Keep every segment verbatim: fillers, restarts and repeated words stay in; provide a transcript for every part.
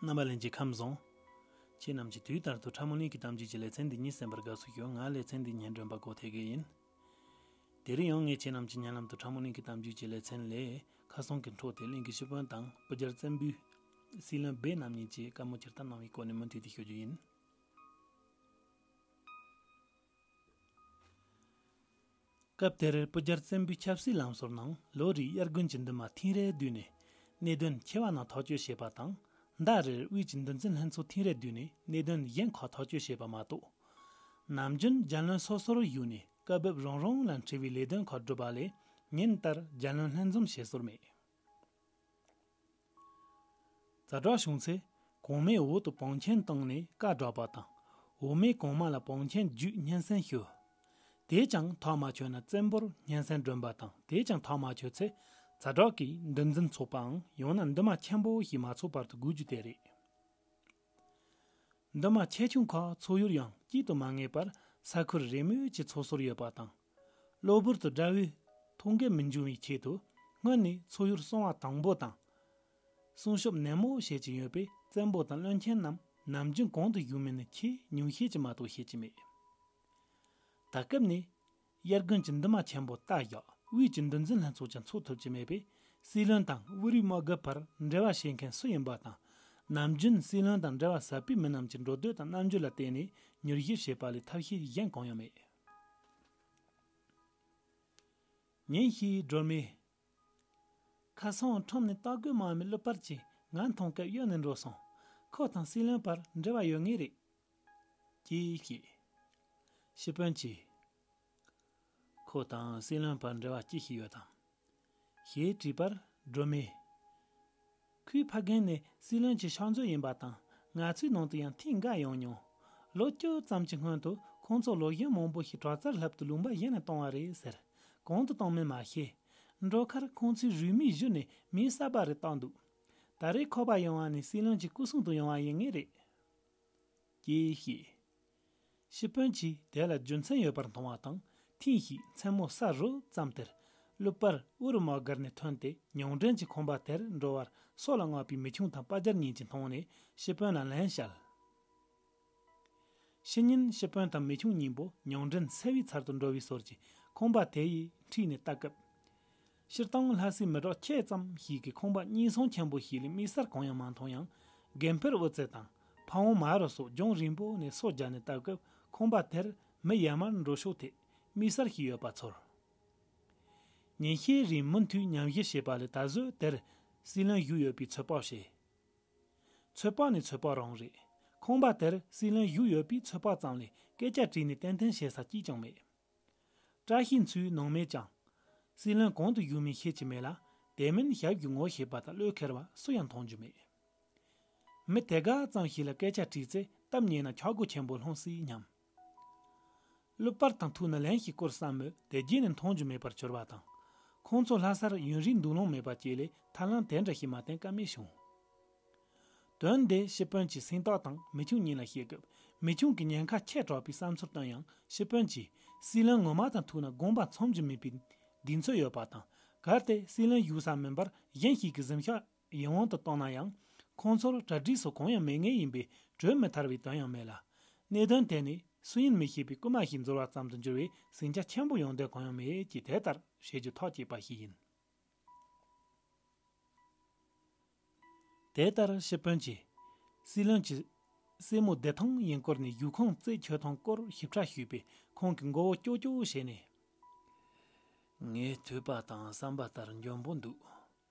རྣམ་པ་ལྷན་རྒྱས་ཁམས་བཟང་། ཁྱེད་རྣམས་ཀྱིས་དུས་ལྟར་དུ་ཁྲ་མོ་གླིང་གི་གཏམ་རྒྱུད་ཀྱི་ལེ་ཚན་འདི་ཉིད་གསན་པར་དགའ་བསུ་ཞུ། ང་ལེ་ཚན་འདིའི་སྙན་སྒྲོན་པ་གོ་ཐེ་གེ་ཡིན། དེ་རིང་ཡང་ངས་ཁྱེད་རྣམས་ཀྱི་སྙན་ལམ་དུ་ཁྲ་མོ་གླིང་གི་གཏམ་རྒྱུད་ཀྱི་ལེ་ཚན་ལས། ཁ་སང་གི་འཕྲོ་དེ་གླིང་གི་ཞི་དཔོན་དང་སྤུ་རྒྱལ་བཙན་པོས་སྲིད་བློན་སྦས་རྣམ་གཉིས་ཀྱིས་བཀའ་མོལ་ཇི་ལྟར་གནང་བའི་སྐོར་ནས་མུ་མཐུད་དེ་ཞུ་རྒྱུ་ཡིན། སྐབས་དེར་སྤུ་རྒྱལ་བཙན་པོའི་ཆབ་སྲིད་ལམ་སྲོལ་ནང་ལོ་རེའི་དབྱར་དགུན་གྱི་འདུན་མ་ཐེངས་རེ་བསྡུས་ནས་གནད་དོན་ཆེ་བ་རྣམས་ཐག་གཅོད་བྱེད་པ་དང་། ཟླ་རེར་དབུས་ཀྱི་འདུ་འཛིན་ལྷན་ཚོགས་ཐེངས་རེ་བསྡུས་ནས་གནད་དོན་གཞན་ཁག་ཐག་གཅོད་བྱེད་པ་མ་གཏོགས། ནམ་རྒྱུན་རྒྱལ་བློན་སོ་སོར་བཞུགས་ནས་སྐབས་བབ་རང་རང་ལ་འཁྲི་བའི་ལས་དོན་ཁག་སྒྲུབ་པ་ལས་ཉིན་ལྟར་རྒྱལ་བློན་ལྷན་འཛོམས་བྱེད་སྲོལ་མེད། ཛ་དྲག་བྱུང་ཚེ། གོང་མའི་འོག་ཏུ་བང་ཆེན་བཏང་ནས་བཀའ་བསྒྲགས་པ་དང་། འོག་མས་གོང་མ་ལ་བང་ཆེན་བརྒྱུད་སྙན་སེང་ཞུ། དེས་ཀྱང་ཐག་མ་ཆོད་ན་བཙན་པོར་སྙན་སེང་སྒྲོན་པ་དང་། དེས་ཀྱང་ཐག་མ་ཆོད་ཚེ། ཛ་དྲག་གིས་འདུ་འཛིན་ཚོགས་པའམ་ཡང་ན་འདུན་མ་ཆེན་པོ་ཞིག་མ་ཚོགས་བར་དུ་སྒུག་རྒྱུ་དེ་རེད། འདུན་མ་ཆེ་ཆུང་ཁག་ཚོགས་ཡུལ་ཡང་གཅིག་ཏུ་མ་ངེས་པར་ས་ཁུལ་རེས་མོས་ཀྱི་ཚོགས་ཟུར་ཡོད་པ་དང་། གློ་བུར་དུ་དགྲ་བོའི་ཐོ་འགོད་མི་འབྱུང་བའི་ཆེད་དུ་སྔོན་ནས་ཚོགས་ཡུལ་སྲུང་བ་དང་པོ་དང་། སྲུང་སྐྱོབ་ནན་མོ་བྱེད་ཀྱི་ཡོད་པས་བཙན་པོ་དང་བློན་ཆེན་རྣམས་ནམ་རྒྱུན་གོང་དུ་བཞུགས་མིན་ནི་ཆེས་ཉུང་ཤས་ཀྱིས་མ་གཏོགས་ཤེས་ཀྱི་མེད། ད་སྐབས་ནས། དབྱར་དགུན་གྱི་འདུན་མ་ཆེན་པོ་རྟ་བཞག་དབུས་ཀྱི་འདུ་འཛིན་ལྷན་ཚོགས་ཀྱང་ཚོགས་ཐུབ་ཀྱི་མེད་པས། སྲིད་བློན་དང་དབུ་རུའི་དམག་སྒར་བར་འབྲེལ་བ་བྱེད་མཁན་སུ་ཡིན་པ་དང་། ནམ་རྒྱུན་སྲིད་བློན་དང་འབྲེལ་བ་ཟབ་པའི་མི་རྣམས་ཀྱི་འགྲོ་སྡོད་དང་རྣམ་འགྱུར་ལ་བལྟས་ནས་མྱུར་ཞིབ་བྱེད་པ་ལས་ཐབས་ཤེས་གཞན་གང་ཡང་མེད། ཉིན་ཞིག་སྒྲོལ་མས། ཁ་སང་ཁྲོམ་ནས་སྟག་རྒོད་དམག་མི་གླུ་པར་གྱིས་ང་མཐོང་སྐབས་གཡོལ་ནས་འགྲོ་སོང་། ཁོ་དང་སྲིད་བློན་བར་འབྲེལ་བ་ཡོད་ངེས་རེད། ཅེས་བཤད། ཞི་དཔོན་གྱིས། ཁོ་དང་སྲིད་བློན་བར་འབྲེལ་བ་ཅི་ཞིག་ཡོད་དམ། ཞེས་དྲིས་པར་སྒྲོལ་མས། ཁོའི་ཕ་རྒན་ནི་སྲིད་བློན་གྱི་ཕྱག་མཛོད་ཡིན་པ་དང་། ང་ཚོའི་ནང་དུ་ཡང་ཐེངས་འགའ་ཡོང་མྱོང་། ལོ་བཅུ་ཙམ་གྱི་སྔོན་དུ་ཁོང་ཚོ་ལོ་གཞོན་མང་པོ་ཞིག་དྲག་རྩལ་སློབ་ཏུ་ལུང་པ་གཞན་ལ་བཏང་བ་རེད་ཟེར། གང་དུ་བཏང་མིན་མ་ཤེས། འགྲོ་ཁར་ཁོང་ཚོའི་རུས་མིང་བཞུར་ནས་མིང་གསར་པ་རེ་བཏགས་འདུག་ད་རེས་ཁོ་པ་ཡོང་བ་ནི་སྲིད་བློན་གྱི་སྐུ་སྲུང་དུ་ཡོང་བ་ཡིན་ངེས་རེད། ཅེས་བཤད། ཞི་དཔོན་གྱིས་དེ་ལ་རྒྱུ་མཚན་ཡོད་པར་མཐོང་བ་དང་། ཐེངས་ཤིག་མཚན་མོ་ས་རུབ་ཙམ་དེར། གླུ་པར་དབུ་རུ་དམག་སྒར་ནས་ཐོན་ཏེ་ཉང་བྲན་གྱི་ཁང་པ་དེར་འགྲོ་བར་སྲོག་ལ་བསྔགས་པའི་མི་ཆུང་དང་དཔའ་རྒྱལ་གཉིས་ཀྱི་མཐོང་ནས་ཞི་དཔོན་ལ་ལན་བཤད། ཕྱི་ཉིན་ཞི་དཔོན་དང་མི་ཆུང་གཉིས་པོ་ཉང་བྲན་སེ་བའི་ཚལ་དུ་འགྲོ་བའི་ཟོར་གྱིས་ཁང་པ་དེ་ཡི་འཁྲིས་ནས་ལྟ་སྐབས། སྤྱིར་བཏང་ལྷ་སའི་མི་གྲོགས་ཁྱད་ཙམ་ཞིག་གིས་ཁང་པ་གཉིས་ཚང་ཆེན་པོ་ཞིག་ལས་དམིགས་བསལ་གང་ཡང་མ་མཐོང་ཡང་། དགེ་འཕེལ་དབུ་རྩེ་དང་ཕ་བོང་མ་རུ་སོགས་ལྗོངས་རིང་པོ་ནས་སོ་བརྒྱབ་ནས་ལྟ་སྐབས་ཁང་པ་དེར་མི་ཡར་མར་འགྲོ་ཕྱོགས་ཐད་དམིགས་བསལ་ཞིག་ཡོད་པ་ཚོར། ཉིན་ཤས་རིང་མུ་མཐུད་ཉམས་ཞིབ་བྱས་པ་ལས་ད་གཟོད་དེར་སྲིད་བློན་བཞུགས་ཡོད་པའི་ཚོད་དཔག་བྱས། ཚོད་དཔག་ནི་ཚོད་དཔག་རང་རེད། ཁང་པ་དེར་སྲིད་བློན་བཞུགས་ཡོད་པའི་ཚོད་དཔག་ཙམ་ལས་སྐད་ཆ་དྲིས་ནས་གཏན་གཏན་བྱེད་ས་གཅིག་ཀྱང་མེད། བཀྲ་ཤིས་མཚོའི་ནང་མིས་ཀྱང་། སྲིད་བློན་གང་དུ་བཞུགས་མིན་ཤེས་ཀྱི་མེད་ལ། དེ་མིན་ཞབས་ཀྱི་ངོ་ཤེས་པ་དང་བློ་འཁེལ་བ་སུ་ཡང་མཐོང་རྒྱུ་མེད། མི་དེ་ག་ཙམ་ཞིག་ལ་སྐད་ཆ་དྲིས་ཚེ་སྟབས་ཉེས་ན་ཆག་སྒོ་ཆེན་པོ་སློང་སྲིད་སྙམ། གླུ་པར་དང་ཐུག་ན་ལན་ཞིག་བསྐུར་བསམ་མོད་དེ་རྗེས་ནས་མཐོང་རྒྱུ་མེད་པར་གྱུར་བ་དང་། ཁོང་ཚོ་ལྷ་སར་ཡུན་རིང་འདུག་ལོང་མེད་པ་བཅས་ལས་ཐབས་ལམ་དེ་འདྲ་ཞིག་མ་བསྟེན་ཀ་མེད་བྱུང་། དོན་དེ་ཞི་དཔོན་གྱིས་སེང་སྟག་དང་མི་ཆུང་གཉིས་ལ་བཤད་སྐབས། མི་ཆུང་གིས་ཉེན་ཁ་ཆེ་དྲགས་པའི་བསམ་ཚུལ་བཏོན་ཡང་། ཞི་དཔོན་གྱིས་སྲིད་བློན་ངོ་མ་དང་ཐུག་ན་དགོངས་པ་འཚོམ་རྒྱུ་མེད་པའི་གདེང་ཚོད་ཡོད་པ་དང་། གལ་ཏེ་སྲིད་བློན་བཞུགས་ས་མིན་པར་གཞན་ཞིག་གིས་གཟིམ་ཤག་ཡིད་དབང་དུ་བཏང་ན་ཡང་། ཁོང་ཚོར་གྲ་སྒྲིག་སོགས་གང་ཡང་མེད་ངེས་ཡིན་པས་གྲོས་མི་ཐར་བའི་དོན་ཡང་མེད་ལ། གནད་དོན་དེ་ནི་སུ་ཡིན་མི་ཤེས་པའི་རྐུན་མ་ཞིག་འཛོལ་བ་ཙམ་དུ་འགྱུར་བའི་ཟིང་ཆ་ཆེན་པོ་ཡོང་དོན་གང་ཡང་མེད་ཅེས་དེ་ལྟར་བྱེད་རྒྱུ་ཐག་བཅད་པ་ཞིག་ཡིན། དེ་ལྟར་ཞི་དཔོན་གྱིས་སྲིད་བློན་གྱི་སྲས་མོ་བདེ་ཐང་ཡིན་སྐོར་ནས་བཞུགས་ཁང་རྩད་ཆོད་སྟངས་སྐོར་ཞིབ་ཕྲ་ཞུས་པས་ཁོང་གི་མགོ་བོ་ཀྱོག་ཀྱོག་བྱས་ནས། ངའི་ཐོས་པ་དང་བསམ་པ་ལྟར་འཇོན་པོ་འདུག་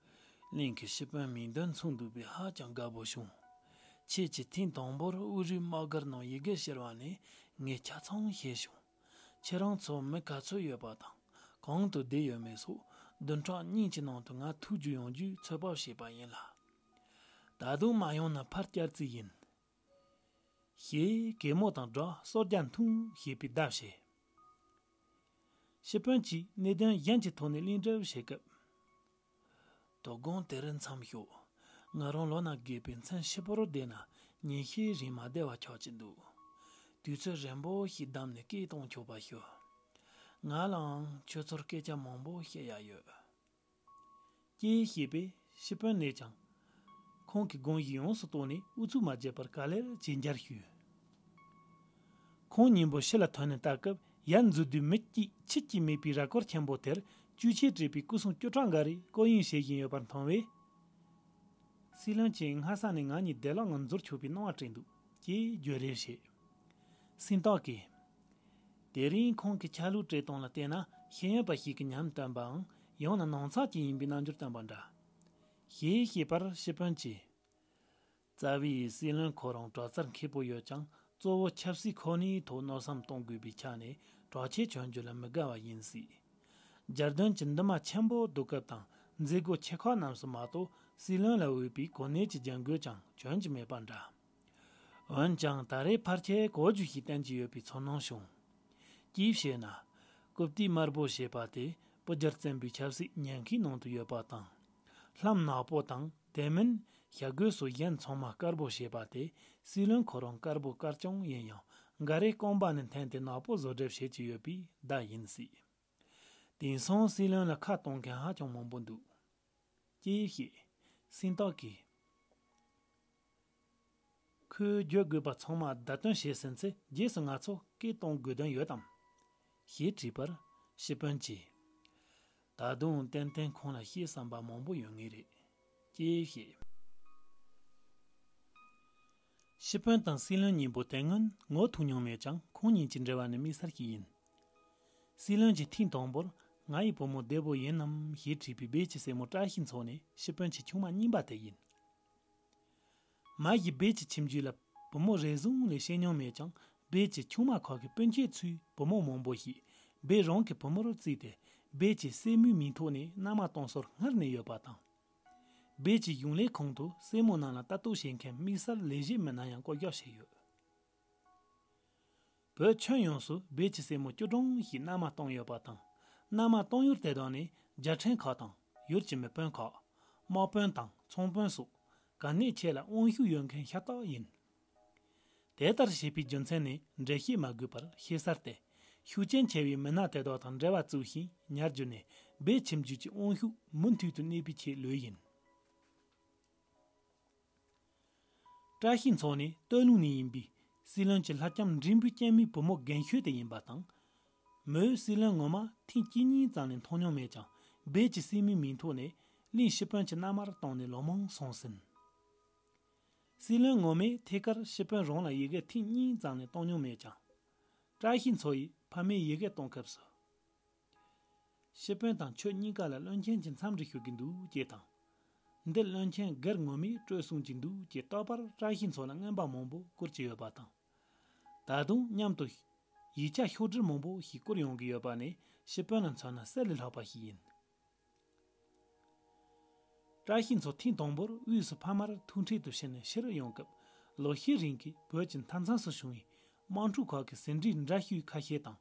གླིང་གི་ཞི་དཔོན་མིང་དོན་མཚུངས་འདུག་པས་ཧ་ཅང་དགའ་པོ་བྱུང་། ཁྱེད་ཀྱིས་ཐེངས་དང་པོར་དབུ་རུའི་དམག་སྒར་ནང་ཡི་གེ་བཤེར་བ་ནས་ངས་ཆ་ཚང་ཤེས་བྱུང་། ཁྱེད་རང་ཚོ་མི་ག་ཚོད་ཡོད་པ་དང་གང་དུ་བསྡད་ཡོད་མེད་སོགས་བདུན་ཕྲག་གཉིས་ཀྱི་ནང་དུ་ང་ཐུག་རྒྱུ་ཡོང་རྒྱུའི་ཚོད་དཔག་བྱས་པ་ཡིན་ལ། ད་དུང་མ་ཡོང་ན་ཕར་བསྐྱལ་རྩིས་ཡིན། ཞེས་གད་མོ་དང་སྦྲགས་སོ་བརྒྱ་འཐུང་ཞེས་པའི་བརྡ་བྱས། ཞི་དཔོན་གྱིས་གནད་དོན་གཞན་གྱི་ཐོག་ནས་གླེང་སྒྲུབ་བྱེད་སྐབས། དོ་དགོང་དེར་མཚམས་ཞོག་ང་རང་ལོ་ན་རྒས་པས་མཚན་ཕྱི་པོར་བསྡད་ན་ཉིན་ཤས་རིང་མ་བསྡད་པ་ཆགས་ཀྱི་འདུག་དུས་ཚོད་རན་པོ་ཞིག་བདམས་ནས་སྐད་གཏོང་ཆོག་པ་ཞུ། ང་ལའང་ཁྱོད་ཚོར་སྐད་ཆ་མང་པོ་བཤད་ཡ་ཡོད། ཅེས་བཤད་པས་ཞི་དཔོན་ནས་ཀྱང་ ཁོང་གི་དགོངས་གཞི་ཡོངས་སུ་རྟོགས་ནས་ཨུ་ཚུགས་མ་བརྒྱབ་པར་ག་ལེར་ཇེ་མཇལ་ཞུས། ཁོང་གཉིས་པོ་ཕྱི་ལ་ཐོན་ནས་ལྟ་སྐབས་ཡར་འཛུལ་དུས་མི་སྐྱིད་ཁྱི་སྐྱིད་མེད་པའི་ར་སྐོར་ཆེན་པོ་དེར་ཅུ་ཆས་སྤྲས་པའི་སྐུ་སྲུང་བཅུ་ཕྲག་འགའ་རེས་སྐོར་གཡེང་བྱེད་བཞིན་ཡོད་པར་མཐོང་བས། སྲིད་བློན་གྱིས་སྔ་ས་ནས་ང་གཉིས་བདེ་བླག་ངང་འཛུལ་ཆོག་པའི་སྣང་བ་སྤྲད་འདུག་ཅེས་བརྗོད་རེས་བྱས། སེམས་ཐག་གིས། དེ་རིང་ཁོང་གིས་ཆ་ལུགས་སྤྲད་སྟངས་ལ་བལྟས་ན་ཤེས་ཡོན་པ་ཞིག་གི་ཉམས་སྟོན་པའམ་ཡང་ན་ནང་ཚགས་ཅིག་ཡིན་པའི་རྣམ་འགྱུར་སྟོན་པ་འདྲ། ཞེས་བཤད་པར་ཤི་ཕུན་གྱིས། རྩ་བའི་སྲིད་བློན་ཁོ་རང་དྲག་རྩལ་མཁས་པོ་ཡོད་ཀྱང་གཙོ་བོ་ཆབ་སྲིད་ཁོ་ནའི་ཐོག་མནོ་བསམ་གཏོང་དགོས་པའི་ཆ་ནས་དྲག་ཆས་གྱོན་རྒྱུ་ལ་མི་དགའ་བ་ཡིན་སྲིད། རྒྱལ་དོན་གྱི་འདུན་མ་ཆེན་པོ་བསྡུ་སྐབས་དང་མཛད་སྒོ་ཆེ་ཁག་རྣམས་སུ་མ་གཏོགས་སྲིད་བློན་ལ་འོས་པའི་གོ་གནས་ཀྱི་རྒྱབ་འགོད་ཀྱང་གྱོན་གྱི་མེད་པ་འདྲ། འོན་ཀྱང་ད་རེས་ཕལ་ཆེར་གོ་རྒྱུ་ཞིག་བསྟན་གྱི་ཡོད་པའི་ཚོར་སྣང་བྱུང་། ཅེས་བཤད་ན། རྐུབ་སྟེགས་དམར་པོ་ཞེས་པ་དེ་སྤུ་རྒྱལ་བཙན་པོའི་ཆབ་སྲིད་ཉེན་ཁའི་ནང་དུ་ཡོད་པ་དང་། ལྷམ་ནག་པོ་དང་དེ་མིན་ཞྭ་གོས་སོགས་གཞན་ཚང་མ་དཀར་པོ་ཞེས་པ་དེ་སྲིད་བློན་ཁོ་རང་དཀར་པོ་དཀར་རྐྱང་ཡིན་ཡང་འགའ་རེས་རྐང་པ་ནས་འཐེན་ཏེ་ནག་པོ་བཟོ་སྒྲིབ་བྱེད་ཀྱི་ཡོད་པའི་བརྡ་ཡིན་སྲིད། དེང་སང་སྲིད་བློན་ལ་ཁ་གཏོང་མཁན་ཧ་ཅང་མང་པོ་འདུག་ཅེས་བཤད། སེམས་ཐག་གིས། ཁོས་བརྗོད་དགོས་པ་ཚང་མ་བརྡ་སྟོན་བྱས་ཟིན་ཚེ་རྗེས་སུ་ང་ཚོ་སྐད་གཏོང་དགོས་དོན་ཡོད་དམ། ཞེས་དྲིས་པར་ཤི་ཕུན་གྱིས། ད་དུང་ཏན་ཏན་ཁོང་ལ་བཤད་བསམ་པ་མང་པོ་ཡོད་ངེས་རེད། ཅེས་བཤད། ཤི་ཕུན་དང་སྲིད་བློན་གཉིས་པོ་དེ་སྔོན་ངོ་ཐུག་མྱོང་མེད་ཀྱང་ཁོང་གཉིས་ཀྱི་འབྲེལ་བ་ནི་དམིགས་བསལ་ཞིག་ཡིན། སྲིད་བློན་གྱིས་ཐེངས་དང་པོར་ང་ཡི་བུ་མོ་བདེ་པོ་ཡིན་ནམ་ཞེས་དྲིས་པའི་སྦས་ཀྱི་སྲས་མོ་བཀྲ་ཤིས་མཚོ་ནི་ཤི་ཕུན་གྱི་ཆུང་མ་གཉིས་པ་དེ་ཡིན། མ་གཞི་སྦས་ཀྱི་ཁྱིམ་རྒྱུད་ལ་བུ་མོ་རེ་ཟུང་ལས་བྱེད་མྱོང་མེད་ཀྱང་སྦས་ཀྱི་ཆུང་མ་ཁག་གི་སྤུན་མཆེད་ཚོས་བུ་མོ་མང་པོ་ཞིག་སྦས་རང་གི་བུ་མོར་བརྩིས་ཏེ་སྦས་ཀྱི་སྲས་མོའི་མིང་ཐོག་ནས་མནའ་མ་གཏོང་སྲོལ་སྔར་ནས་ཡོད་པ་དང་། སྦས་ཀྱི་གཞུང་ལས་ཁང་དུ་སྲས་མོ་རྣམས་ལ་ལྟ་རྟོག་བྱེད་མཁན་དམིགས་བསལ་ལས་བྱེད་མི་སྣ་ཡང་བསྐོ་གཞག་བྱས་ཡོད། བོད་ཁྱོན་ཡོངས་སུ་སྦས་ཀྱི་སྲས་མོ་བཅུ་གྲངས་ཤིག་མནའ་མ་བཏང་ཡོད་པ་དང་། མནའ་མ་གཏོང་ཡུལ་དེ་དག་ནི་རྒྱལ་ཕྲན་ཁག་དང་ཡུལ་གྱི་མི་དཔོན་ཁག་དམག་དཔོན་དང་ཚོང་དཔོན་སོགས་གལ་གནད་ཆེ་ལ་དབང་ཤུགས་ཡོད་མཁན་ཤ་སྟག་ཡིན། དེ་ལྟར་བྱས་པའི་རྒྱུ་མཚན་ནི་འགྲེལ་བཤད་མ་དགོས་པར་ཤེས་གསལ་ཏེ། ཤུགས་རྐྱེན་ཆེ་བའི་མི་སྣ་དེ་དག་དང་འབྲེལ་བ་བཙུགས་ཤིང་ཉར་རྒྱུ་ནི་སྦས་ཁྱིམ་རྒྱུད་ཀྱི་དབང་ཤུགས་མུ་མཐུད་དུ་གནས་པའི་ཆེད་ལོས་ཡིན། བཀྲ་ཤིས་མཚོ་ནི་སྟོད་ལུང་ནས་ཡིན་པའི་སྲིད་བློན་གྱི་ལྷ་ལྕམ་འབྲིང་པོའི་སྐྱེས་མའི་བུ་མོ་རྒན་ཤོས་དེ་ཡིན་པ་དང་། མོས་སྲིད་བློན་ངོ་མ་ཐེངས་གཅིག་གཉིས་ཙམ་ལས་མཐོང་མྱོང་མེད་ཀྱང་སྦས་ཀྱི་སྲས་མོའི་མིང་ཐོག་ནས་གླིང་ཤི་ཕུན་གྱི་མནའ་མར་བཏང་ནས་ལོ་མང་སོང་ཟིན། སྲིད་བློན་ངོ་མས་ཐད་ཀར་ཤི་ཕུན་རང་ལ་ཡི་གེ་ཐེངས་གཉིས་ཙམ་ལས་གཏོང་མྱོང་མེད་ཀྱང་། བཀྲ་ཤིས་མཚོ་ཡིས་ཕ་མའི་ཡི་གེ་གཏོང་སྐབས་སུ། ཤི་ཕུན་དང་ཁྱོད་གཉིས་ཀ་ལ་བློན་ཆེན་གྱི་འཚམས་འདྲི་ཞུ་གི་འདུག་ཅེས་དང་། འདིར་བློན་ཆེན་སྒེར་ངོ་མས་སྤྲོད་གསུང་གི་འདུག་ཅེས་རྟག་པར་བཀྲ་ཤིས་མཚོ་ལ་རྔན་པ་མང་པོ་བསྐུར་གྱི་ཡོད་པ་དང་། ད་དུང་མཉམ་དུ་ཡིག་ཆ་ཤོག་དྲིལ་མང་པོ་ཞིག་བསྐུར་ཡོང་གི་ཡོད་པ་ནི་ཤི་ཕུན་ལ་མཚོན་ན་གསེར་ལས་ལྷག་པ་ཞིག་ཡིན། བཀྲ་ཤིས་མཚོ་ཐེངས་དང་པོར་དབུས་སུ་ཕ་མར་ཐུག་འཕྲད་དུ་ཕྱིན་ནས་ཕྱིར་ཡོང་སྐབས་ལོ་ཤས་རིང་གི་བོད་ཀྱི་མཐའ་མཚམས་སུ་བྱུང་བའི་དམག་འཁྲུག་ཁག་གི་ཟིན་བྲིས་འདྲ་བཤུས་ཁ་ཤས་དང་།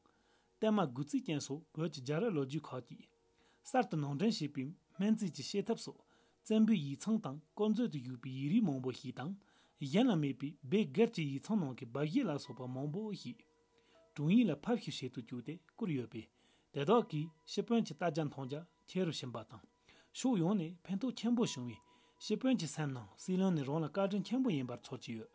གཏའ་མ་དགུ་བརྩེགས་ཅན་སོགས་བོད་ཀྱི་རྒྱལ་རབས་ལོ་རྒྱུས་ཁག་གིས་གསར་དུ་ནང་འདྲེན་བྱས་པའི་སྨན་རྩིས་ཀྱི་བྱེད་ཐབས་སོགས་བཙན་པོའི་ཡིག་ཚང་དང་སྐོར་མཛོད་དུ་བཞུགས་པའི་ཡིག་རིགས་མང་པོ་ཞིག་དང་གཞན་ལ་མེད་པའི་སྦས་སྒེར་གྱི་ཡིག་ཚང་ནང་གི་སྦ་བཞེད་ལ་སོགས་པ་མང་པོ་ཞིག་དྲུང་ཡིག་ལ་ཕབ་བཤུས་བྱེད་དུ་བཅུག་སྟེ་བསྐུར་ཡོད་པས། དེ་དག་གིས་ཤི་ཕུན་གྱི་ལྟ་རྒྱ་མཐོང་རྒྱ་ཆེ་རུ་ཕྱིན་པ་དང་། ཕྱོགས་ཡོངས་ནས་ཕན་ཐོགས་ཆེན་པོ་བྱུང་བས་ཤི་ཕུན་གྱི་སེམས་ནང་སྲིད་བློན་ནི་རང་ལ་བཀའ་དྲིན་ཆེན་པོ་ཡིན་པར་ཚོར་གྱི་ཡོད།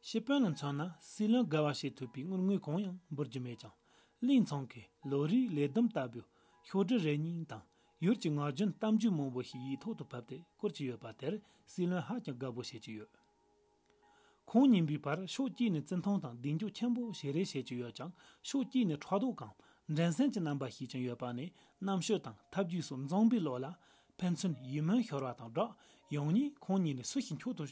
ཤི་ཕུན་ལ་མཚོན་ན་སྲིད་བློན་དགའ་བ་བྱེད་ཐུབ་པའི་དངུལ་དངོས་གང་ཡང་འབུལ་རྒྱུ་མེད་ཀྱང་། གླིང་ཚང་གི་ལོ་རེའི་ལས་བསྡོམས་ལྟ་བུའི་ཤོག་དྲིལ་རེ་གཉིས་དང་ཡུལ་གྱི་ངག་རྒྱུན་གཏམ་རྒྱུད་མང་པོ་ཞིག་ཡིག་ཐོག་ཏུ་ཕབ་སྟེ་བསྐུར་གྱི་ཡོད་པ་དེར་སྲིད་བློན་ཧ་ཅང་དགའ་པོ་བྱེད་ཀྱི་ཡོད། ཁོང་གཉིས་པོའི་བར་ཕྱོགས་གཅིག་ནས་བརྩི་མཐོང་དང་གདེང་འཇོག་ཆེན་པོ་བྱེད་རེས་བྱེད་ཀྱི་ཡོད་ཀྱང་། ཕྱོགས་གཅིག་ནས་ཕྲག་དོག་གམ་འགྲན་སེམས་ཀྱི་རྣམ་པ་ཞིག་ཀྱང་ཡོད་པ་ནི། རྣམ་དཔྱོད་དང་ཐབས་ཇུས་སོགས་འཛོམས་པའི་བློ་ལ་ཕན་ཚུན་ཡིད་སྨོན་ཤོར་བ་དང་སྦྲགས། ཡང་སྙིང་ཁོང་གཉིས་ནས་སུ་ཞིག་མཆོག་ཏུ་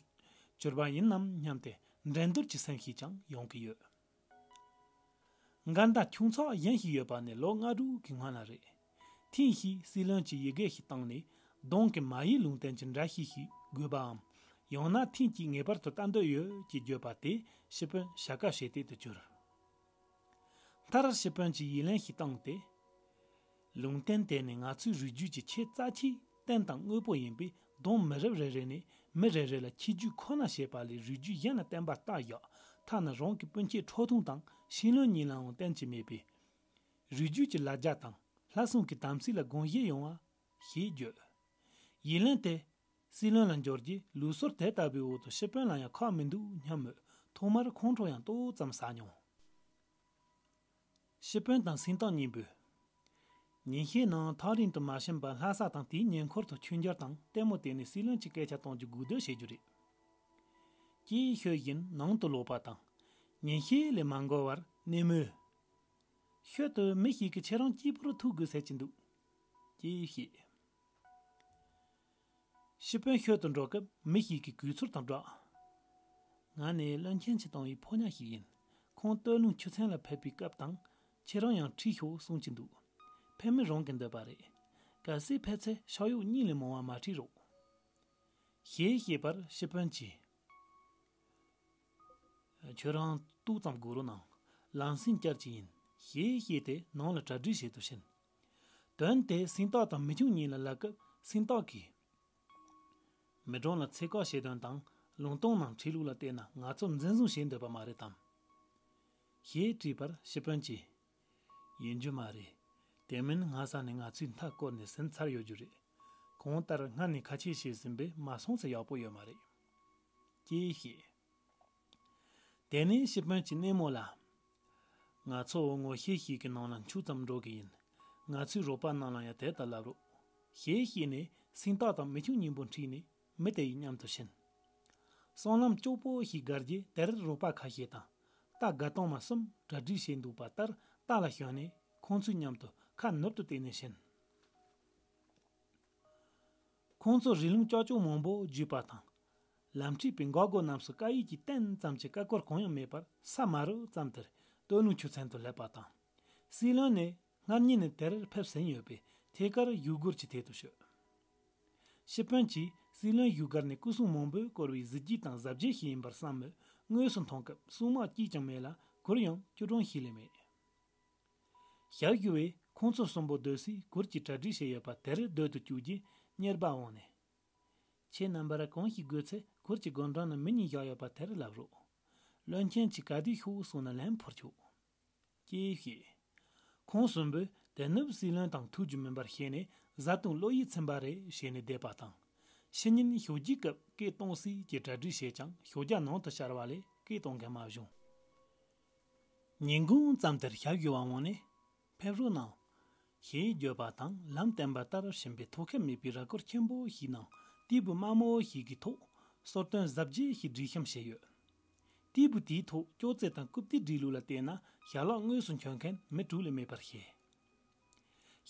གྱུར་པ་ཡིན་ནམ་སྙམ་སྟེ་འགྲན་བསྡུར་གྱི་སེམས་ཤིག་ཀྱང་ཡོང་གི་ཡོད། འགལ་ཟླ་ཆུང་ཚགས་གཞན་ཞིག་ཡོད་པ་ནི་ལོ་ལྔ་དྲུག་གི་སྔོན་ལ་རེད། ཐེངས་ཤིག་སྲིད་བློན་གྱིས་ཡི་གེ་ཞིག་བཏང་ནས་གདོང་གི་མ་ཡིག་ལུང་བསྟན་གྱི་འདྲ་བཤུས་ཤིག་དགོས་པའམ། ཡང་ན་ཐེངས་གཅིག་ངེས་པར་དུ་ལྟ་འདོད་ཡོད་ཅེས་བརྗོད་པ་དེ་ཤི་ཕུན་བྱ་དཀའ་བྱེད་གཏད་དུ་གྱུར། མཐར་ཤི་ཕུན་གྱིས་ཡིག་ལན་ཞིག་བཏང་སྟེ། ལུང་བསྟན་དེ་ནི་ང་ཚོའི་རུས་རྒྱུད་ཀྱི་ཆེས་རྩ་ཆེའི་རྟེན་དང་དངོས་པོ་ཡིན་པས། གདོང་མི་རབས་རེ་རེ་ནས་མི་རེ་རེ་ལ་ཁྱད་རྒྱུ་ཁོ་ན་བྱེད་པ་ལས་རུས་རྒྱུད་གཞན་ལ་བསྟན་པ་ལྟ་བཞག་ཐ་ན་རང་གི་སྤུན་མཆེད་ཁྲོ་ཐུང་དང་ཤིང་བློན་གཉིས་ལའང་བསྟན་གྱི་མེད་པས། རུས་རྒྱུད་ཀྱི་ལ་རྒྱ་དང་ལྷ་སྲུང་གི་དམ་ཚིག་ལ་དགོངས་བཞེས་ཡོང་བ་ཞེས་བརྗོད། ཡིན་ལན་དེ། སྲིད་བློན་ལ་འབྱོར་རྗེས་ལུགས་སྲོལ་དེ་ལྟ་བུའི་འོག་ཏུ་ཤི་དཔོན་ལ་ཡང་ཁག་མི་འདུག་སྙམ་མོད། ཐོག་མར་ཁོང་ཁྲོ་ཡང་ཏོག་ཙམ་ཟ་མྱོང་། ཤི་དཔོན་དང་སེང་སྟག་གཉིས་པོས། ཉིན་ཤས་ནང་ཐག་རིང་དུ་མ་ཕྱིན་པར་ལྷ་ས་དང་དེའི་ཉེ་འཁོར་དུ་ཆོས་འབྱོར་དང་ལྟད་མོ་བལྟས་ནས་སྲིད་བློན་གྱི་སྐད་ཆ་གཏོང་རྒྱུ་སྒུག་སྡོད་བྱེད་རྒྱུ་རེད། ཅེས་ཤོད་བཞིན་ནང་དུ་ལོག་པ་དང་། ཉིན་ཤས་ལས་མ་འགོར་བར་གནས་མོས། ཤོད་དུ་མི་ཞིག་གིས་ཁྱེད་རང་གཅིག་པུར་ཐུག་དགོས་ཟེར་གྱི་འདུག་ཅེས་བཤད། ཤི་དཔོན་ཤོད་དུ་འགྲོ་སྐབས་མི་ཞིག་གིས་གུས་ཚུལ་དང་སྦྲགས། ང་ནི་བློན་ཆེན་གྱིས་བཏང་བའི་ཕོ་ཉ་ཞིག་ཡིན། ཁོང་སྟོད་ལུང་ཆུ་ཚན་ལ་ཕེབས་པའི་སྐབས་དང་། ཁྱེད་རང་ཡང་ཁྲིད་ཤོག་གསུང་གི་འདུག་ཕེབས་མིན་རང་གི་འདོད་པ་རེད། གལ་སྲིད་ཕེབས་ཚེ་ཤག་གཡོག་གཉིས་ལས་མང་བ་མ་ཁྲིད་རོགས། ཞེས་བཤད་པར་ཤི་དཔོན་གྱིས། ཁྱོད་རང་ཏོག་ཙམ་སྒུག་རོགས་གནང་། ལམ་སེང་བསྐྱར་གྱི་ཡིན། ཞེས་བཤད་དེ་ནང་ལ་གྲ་སྒྲིག་བྱེད་དུ་ཕྱིན། དོན་དེ་སེང་སྟག་དང་མི་ཆུང་གཉིས་ལ་ལབ་སྐབས་སེང་སྟག་གིས། མི་གྲངས་ལ་ཚད་བཀག་བྱེད་དོན་དང་ལུང་སྟོང་ནང་ཁྲིད་ལུགས་ལ་བལྟས་ན་ང་ཚོ་འཛིན་བཟུང་བྱེད་འདོད་པ་མ་རེད་དམ། ཞེས་དྲིས་པར་ཤི་དཔོན་གྱིས། ཡིན་རྒྱུ་མ་རེད། དེ་མིན་སྔ་ས་ནས་ང་ཚོས་མཐའ་བསྐོར་ནས་ཟིན་ཚར་ཡོད་རྒྱུ་རེད། གང་ལྟར་སྔར་ནས་ཁ་ཆད་བྱས་ཟིན་པས་མ་སོང་ཚེ་ཡག་པོ་ཡོད་མ་རེད། ཅེས་བཤད། དེ་ནས་ཤི་དཔོན་གྱིས་སྣེ་མོ་ལ། ང་ཚོ་ངོ་ཤེས་ཤིག་གི་ནང་ལ་འཁྱུག་ཙམ་འགྲོ་གི་ཡིན། ང་ཚོའི་རོགས་པ་རྣམས་ལ་ཡང་དེ་ལྟར་ལབ་རོགས། ཞེས་བཤད་ནས་སེང་སྟག་དང་མི་ཆུང་གཉིས་པོ་ཁྲིད་ནས་མི་དེ་ཡི་མཉམ་དུ་ཕྱིན། སྲང་ལམ་ལྕོག་པོ་ཞིག་བརྒལ་རྗེས་དེར་རོགས་པ་ཁ་ཤས་དང་། རྟ་དགའ་སྟོང་མ་གསུམ་གྲ་སྒྲིག་བྱས་འདུག་པ་ལྟར་རྟ་ལ་ཞོན་ནས་ཁོང་ཚོའི་མཉམ་དུ་ཁ་ནུབ་ཏུ་བལྟས་ནས་ཕྱིན། ཁོང་ཚོ་རི་ལུང་ཀྱག་ཀྱོག་མང་པོ་བརྒྱུད་པ་དང་། ལམ་ཁྲིད་པའི་འགག་སྒོ་རྣམས་སུ་སྐད་ཡིག་གི་རྟེན་ཙམ་གྱི་སྐད་ཀོར་གང་ཡང་མེད་པར་ས་དམའ་རོ་ཙམ་དེར་སྟོད་ལུང་ཆུ་ཚན་དུ་སླེབས་པ་དང་། སྲིད་བློན་ནི་སྔར་ཉིན་ནས་དེར་ཕེབས་ཟིན་ཡོད་པས་ཐད་ཀར་བཞུགས་སྒར་གྱི་ཐད་དུ་ཤོད། ཤི་དཔོན་གྱིས་སྲིད་བློན་བཞུགས་སྒར་ནས་སྐུ་སྲུང་མང་པོས་བསྐོར་བའི་གཟི་བརྗིད་དང་གཟབ་རྒྱས་ཤིག་ཡིན་པར་བསམ་མོད་དངོས་སུ་མཐོང་སྐབས་སྲུང་དམག་གཅིག་ཀྱང་མེད་ལ་གུར་ཡང་སྐྱོ་གྲོང་ཞིག་ལས་མེད། ཞབས་ཞུ་བས་ཁོང་ཚོ་གསུམ་པོ་སྡོད་སའི་གུར་གྱི་གྲ་སྒྲིག་བྱས་ཡོད་པ་དེར་སྡོད་དུ་བཅུག་རྗེས་གཉེར་པ་འོངས་ནས། ཁྱེད་རྣམ་པར་གང་ཞིག་དགོས་ཚེ་གུར་གྱི་སྒོ་འགྲམ་ན་མི་གཉིས་བཞག་ཡོད་པ་དེར་ལབ་རོགས། བློན་ཆེན་གྱིས་ག་དུས་ཤོག་གསུངས་ན་ལན་ཕུལ་ཆོག་ཅེས་བཤད། ཁོང་གསུམ་པོས་དེ་ནུབ་སྲིད་བློན་དང་ཐུག་རྒྱུ་མིན་པར་ཤེས་ནས་བཟའ་བཏུང་བློ་ཡིད་ཚིམ་པ་རེད་ཞེས་ནས་བསྡད་པ་དང་། ཕྱི་ཉིན་ཞོགས་ཀྱི་སྐབས་སྐད་གཏོང་སྲིད་ཀྱི་གྲ་སྒྲིག་བྱས་ཀྱང་ཞོགས་ཇ་ནང་དུ་ཤར་བ་ལས་སྐད་གཏོང་མཁན་མ་བྱུང་། ཉིན་གུང་ཙམ་དེར་ཞབས་ཞུ་བ་འོངས་ནས། ཕེབས་རོགས་གནང་། ཞེས་བརྗོད་པ་དང་ལམ་བསྟན་པ་ལྟར་ཕྱིན་པའི་ཐོག་ཁ་མེད་པའི་ར་སྐོར་ཆེན་པོ་ཞིག་ནང་སྟེགས་བུ་དམའ་མོ་ཞིག་གི་ཐོག་གསོལ་སྟོན་གཟབ་རྒྱས་ཤིག་སྒྲིག་བཤམས་བྱས་ཡོད། སྟེགས་བུ་དེའི་ཐོག་ཅོག་ཙེ་དང་རྐུབ་སྟེགས་སྒྲིག་ལུགས་ལ་བལྟས་ན་ཞལ་ལག་དངོས་སུ་མཆོད་མཁན་མི་དྲུག་ལས་མེད་པར་བཤད།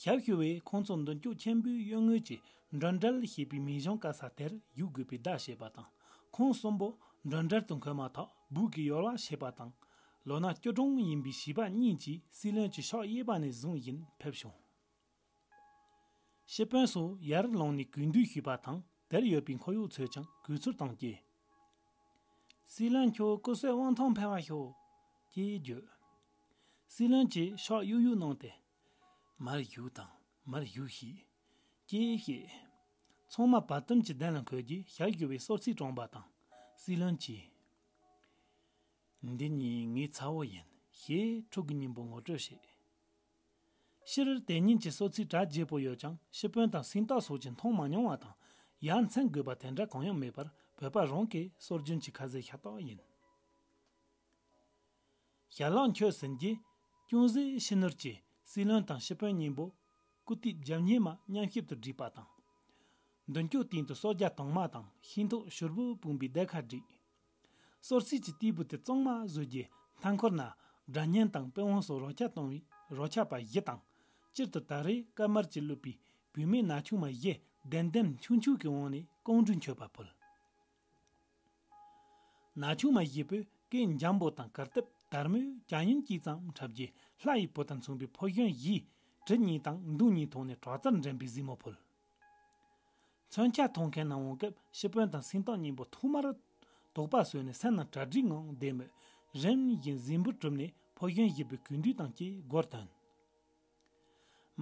ཞབས་ཞུ་བས་ཁོང་ཚོ་མདུན་ཅོག་ཆེན་པོའི་གཡོན་ངོས་ཀྱི་མགྲོན་བྲལ་ཞེས་པའི་མིང་གཞུང་བཀལ་ས་དེར་བཞུགས་དགོས་པའི་བརྡ་བྱས་པ་དང་ཁོང་གསུམ་པོ་མགྲོན་བྲལ་དུ་འཁོད་མ་ཐག་སྦུག་གི་ཡོལ་བ་ཕྱེས་པ་དང་། ལོ་ན་སྐྱོ་གྲོང་ཡིན་པའི་བྱིས་པ་གཉིས་ཀྱིས་སྲིད་བློན་གྱི་ཕྱག་གཡས་པ་ནས་བཟུང་བཞིན་ཕེབས་བྱུང་། ཤི་དཔོན་སོགས་ཡར་ལངས་ནས་གུས་འདུད་ཞུས་པ་དང་དེར་ཡོད་པའི་འཁོར་གཡོག་ཚོས་ཀྱང་གུས་ཚུལ་དང་བཅས། སྲིད་བློན་མཆོག་སྐུ་བསོད་དབང་ཐང་འཕེལ་བར་ཤོག་ཅེས་བརྗོད། སྲིད་བློན་གྱིས་ཕྱག་གཡུག་གཡུག་གནང་སྟེ། མར་བཞུགས་དང་མར་བཞུགས་ཤིག་ཅེས་བཤད། ཚང་མ་བར་དུམ་གྱི་གདན་ལ་འཁོད་རྗེས་ཞབས་ཞུ་བའི་གསོལ་ཚིགས་དྲངས་པ་དང་སྲིད་བློན་གྱིས། འདི་གཉིས་ངའི་ཚ་བོ་ཡིན་ཞེས་ཕྲུ་གུ་གཉིས་པོ་ངོ་སྤྲོད་བྱས། སྤྱིར་དེ་ཉིན་གྱི་གསོལ་ཚིགས་གྲ་རྒྱས་པོ་ཡོད་ཀྱང་ཤི་དཔོན་དང་སེང་སྟག་སོགས་ཀྱིས་མཐོང་མ་མྱོང་བ་དང་ཡ་མཚན་དགོས་པ་དེ་འདྲ་གང་ཡང་མེད་པར་བོད་པ་རང་གི་སྲོལ་རྒྱུན་གྱི་ཁ་ཟས་ཤ་སྟག་ཡིན། ཞལ་ལག་མཆོད་ཟིན་རྗེས་ཅུང་ཟད་ཕྱི་ནུར་གྱིས་སྲིད་བློན་དང་ཤི་དཔོན་གཉིས་པོ་སྐུ་དུས་རྒྱབ་གཉེར་མ་མཉམ་གཤིབ་ཏུ་བསྒྲིགས་པ་དང་། མདུན་ཅོག་སྟེང་དུ་གསོལ་ཇ་དྭངས་མ་དང་ཤིང་ཐོག་ཞུར་བུ་སྤུངས་པའི་སྡེར་ཁ་བསྒྲིགས། གསོལ་ཚིགས་ཀྱི་སྟེགས་བུ་དེ་གཙང་མ་བཟོས་རྗེས་མཐའ་འཁོར་ན་སྒྲ་སྙན་དང་དཔོན་དབང་སོགས་རོལ་ཆ་གཏོང་བའི་རོལ་ཆ་པ་བཞི་དང་། སྤྱིར་དུ་ད་རེས་སྐར་དམར་གྱིས་བཀླུབས་པའི་བུད་མེད་ན་ཆུང་མ་བཞི་ལྡེམ་ལྡེམ་འཁྱུག་འཁྱུག་གི་དབང་ནས་ཀོང་སྤྲུལ་མཆོད་པ་ཕུལ། ན་ཆུང་མ་བཞི་པོས་སྐད་འཇམ་པོ་དང་གར་སྟབས་དལ་མོས་ཇ་ཡིན་གཅིག་ཙམ་འཁྲབ་རྗེས་ལྷ་ཡི་བུ་དང་མཚུངས་པའི་ཕོ་གཞོན་བཞིས་གྲི་གཉིས་དང་མདུང་གཉིས་ཐོགས་ནས་དྲག་རྩལ་འགྲན་པའི་གཟིགས་མོ་ཕུལ། མཚོན་ཆ་མཐོང་མཁན་རྣམས་འོང་སྐབས་ཤི་དཔོན་དང་སེང་སྟག་གཉིས་པོ་ཐོག་མར་དོགས་པ་ཟོས་ནས་སེམས་ནང་གྲ་སྒྲིག་ངང་བསྡད་མོད་རིམ་བཞིན་གཟིགས་འབུལ་གྲུབ་ནས་ཕོ་གཞོན་བཞི་པོའི་གུས་འདུད་དང་བཅས་སྒོར་ཐོན།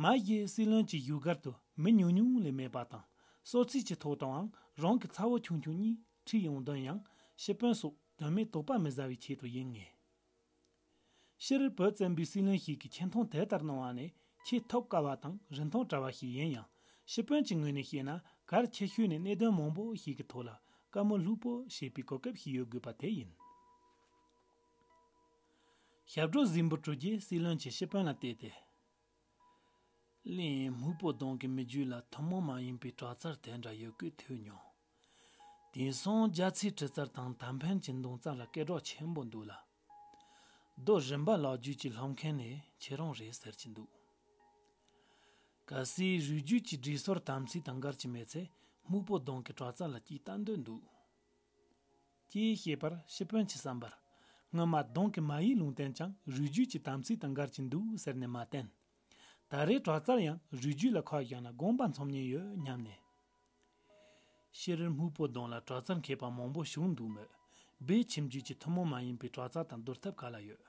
མ་གཞི་སྲིད་བློན་གྱི་བཞུགས་སྒར་དུ་མི་ཉུང་ཉུང་ལས་མེད་པ་དང་གསོལ་ཚིགས་ཀྱི་ཐོག་ཏུའང་རང་གི་ཚ་བོ་ཆུང་ཆུང་གཉིས་ཁྲིད་ཡོང་དོན་ཡང་ཤི་དཔོན་སོགས་དོན་མེད་དོགས་པ་མི་ཟ་བའི་ཆེད་དུ་ཡིན་ངེས། སྤྱིར་བོད་བཙན་པོའི་སྲིད་བློན་ཞིག་གིས་ཆེ་མཐོང་དེ་ལྟར་གནང་བ་ནི་ཆེས་ཐོབ་དཀའ་བ་དང་རིན་ཐང་བྲལ་བ་ཞིག་ཡིན་ཡང་ཤི་དཔོན་གྱི་ངོས་ནས་བཤད་ན་ གལ་ཆེ་ཤོས་ནི་གནད་དོན་མང་པོ་ཞིག་གི་ཐོག་ལ་བཀའ་མོལ་ལྷུག་པོ་བྱེད་པའི་གོ་སྐབས་ཤིག་ཡོད་དགོས་པ་དེ་ཡིན། ཞབས་བྲོ་གཟིགས་འབུལ་གྲུ་རྒྱས་སྲིད་བློན་གྱིས་ཤི་ཕོན་ལ་བལྟས་ཏེ། གླིང་སྨུག་པོ་གདོང་གི་མི་རྒྱུད་ལ་ཐུན་མོང་མ་ཡིན་པའི་དྲག་རྩལ་དེ་འདྲ་ཡོད་སྐད་ཐོས་མྱོང་། དེང་སང་རྒྱ་ཚའི་གྲི་རྩལ་དང་ད་ཕན་གྱི་མདུང་རྩལ་ལ་སྐད་གྲགས་ཆེན་པོ་འདུག་ལ། རྡོ་རིམ་པ་ལག་བརྒྱུད་ཀྱི་སློབ་མཁན་ནི་ཁྱེད་རང་རེད་ཟེར་གྱི་འདུག། གལ་སྲིད་རུས་རྒྱུད་ཀྱི་སྒྲིག་སྲོལ་དམ་ཚིག་དང་འགལ་གྱི་མེད་ཚེ་སྨུག་པོ་གདོང་གི་དྲག་རྩལ་ལ་ཅིག་ལྟ་འདོད་འདུག། ཅེས་བཤད་པར་ཤི་ཕོན་གྱི་བསམ་པར། སྔོན་མ་གདོང་གི་མ་ཡིག་ལུང་བསྟན་ཀྱང་རུས་རྒྱུད་ཀྱི་དམ་ཚིག་དང་འགལ་གྱི་འདུག་ཟེར་ནས་མ་བསྟན། ད་རེས་དྲག་རྩལ་ཡང་རུས་རྒྱུད་ལ་ཁ་བཞག་ན་དགོངས་པ་འཚོམ་ཉེན་ཡོད་སྙམ་ནས། ཤི་རིར་སྨུག་པོ་གདོང་ལ་དྲག་རྩལ་མཁས་པ་མང་པོ་བྱུང་འདུག་མོད། སྦས་ཁྱིམ་རྒྱུད་ཀྱི་ཐུན་མོང་མ་ཡིན་པའི་དྲག་རྩལ་དང་བསྡུར་ཐབས་ག་ལ་ཡོད།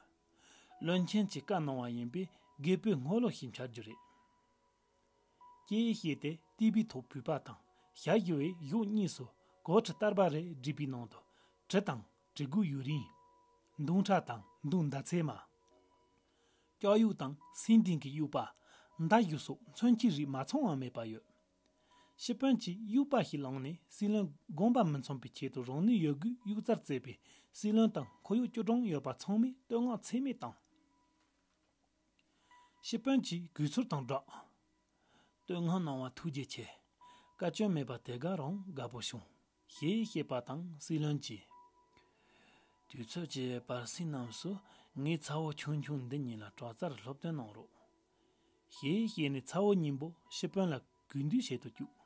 བློན་ཆེན་གྱིས་བཀའ་གནང་བ་ཡིན་པས་རྒད་པོའི་སྔོ་ལོ་ཞིག་འཆར་རྒྱུ་རེད། ཅེས་བཤད་དེ་ཏི་བི་ཐོག་བུད་པ་དང་ཞ་ཞི་བའི་གཞོགས་གཉིས་སུ་གོ་ཁྲི་སྟར་པ་རེ་བསྒྲིགས་པའི་ནང་དུ་གྲི་དང་གྲི་གུ་ཡུ་རིང་། མདུང་ཁྲ་དང་མདུང་མདའ་ཚད་མ། ལྕགས་ཡུག་དང་སེང་ལྡེང་གི་དབྱུག་པ། མདའ་གཞུ་སོགས་མཚོན་ཆའི་རིགས་མ་ཚང་བ་མེད་པ་ཡོད། ཤི་ཕོན་གྱིས་དབྱུག་པ་ཞིག་བླངས་ནས་སྲིད་བློན་དགོངས་པ་མི་འཚོམ་པའི་ཆེད་དུ་རང་ནུས་ཡོད་རྒུས་དབྱུག་རྩལ་རྩེད་པས་སྲིད་བློན་དང་འཁོར་གཡོག་བཅུ་གྲངས་ཡོད་པ་ཚང་མས་བསྟོད་བསྔགས་ཚད་མེད་བཏང་། ཤི་ཕོན་གྱིས་གུས་ཚུལ་དང་སྦྲགས། བསྟོད་བསྔགས་གནང་བ་ཐུགས་རྗེ་ཆེ། བཀའ་བཀྱོན་མེད་པ་དེ་ག་རང་དགའ་པོ་བྱུང་། ཞེས་བཤད་པ་དང་སྲིད་བློན་གྱིས། དུས་ཚོད་ཀྱི་བར་གསེང་རྣམས་སུ་ངའི་ཚ་བོ་ཆུང་ཆུང་འདི་གཉིས་ལ་དྲག་རྩལ་སློབ་སྟོན་གནང་རོགས། ཞེས་བཤད་ནས་ཚ་བོ་གཉིས་པོ་ཤི་ཕོན་ལ་གུས་འདུད་བྱེད་དུ་བཅུག།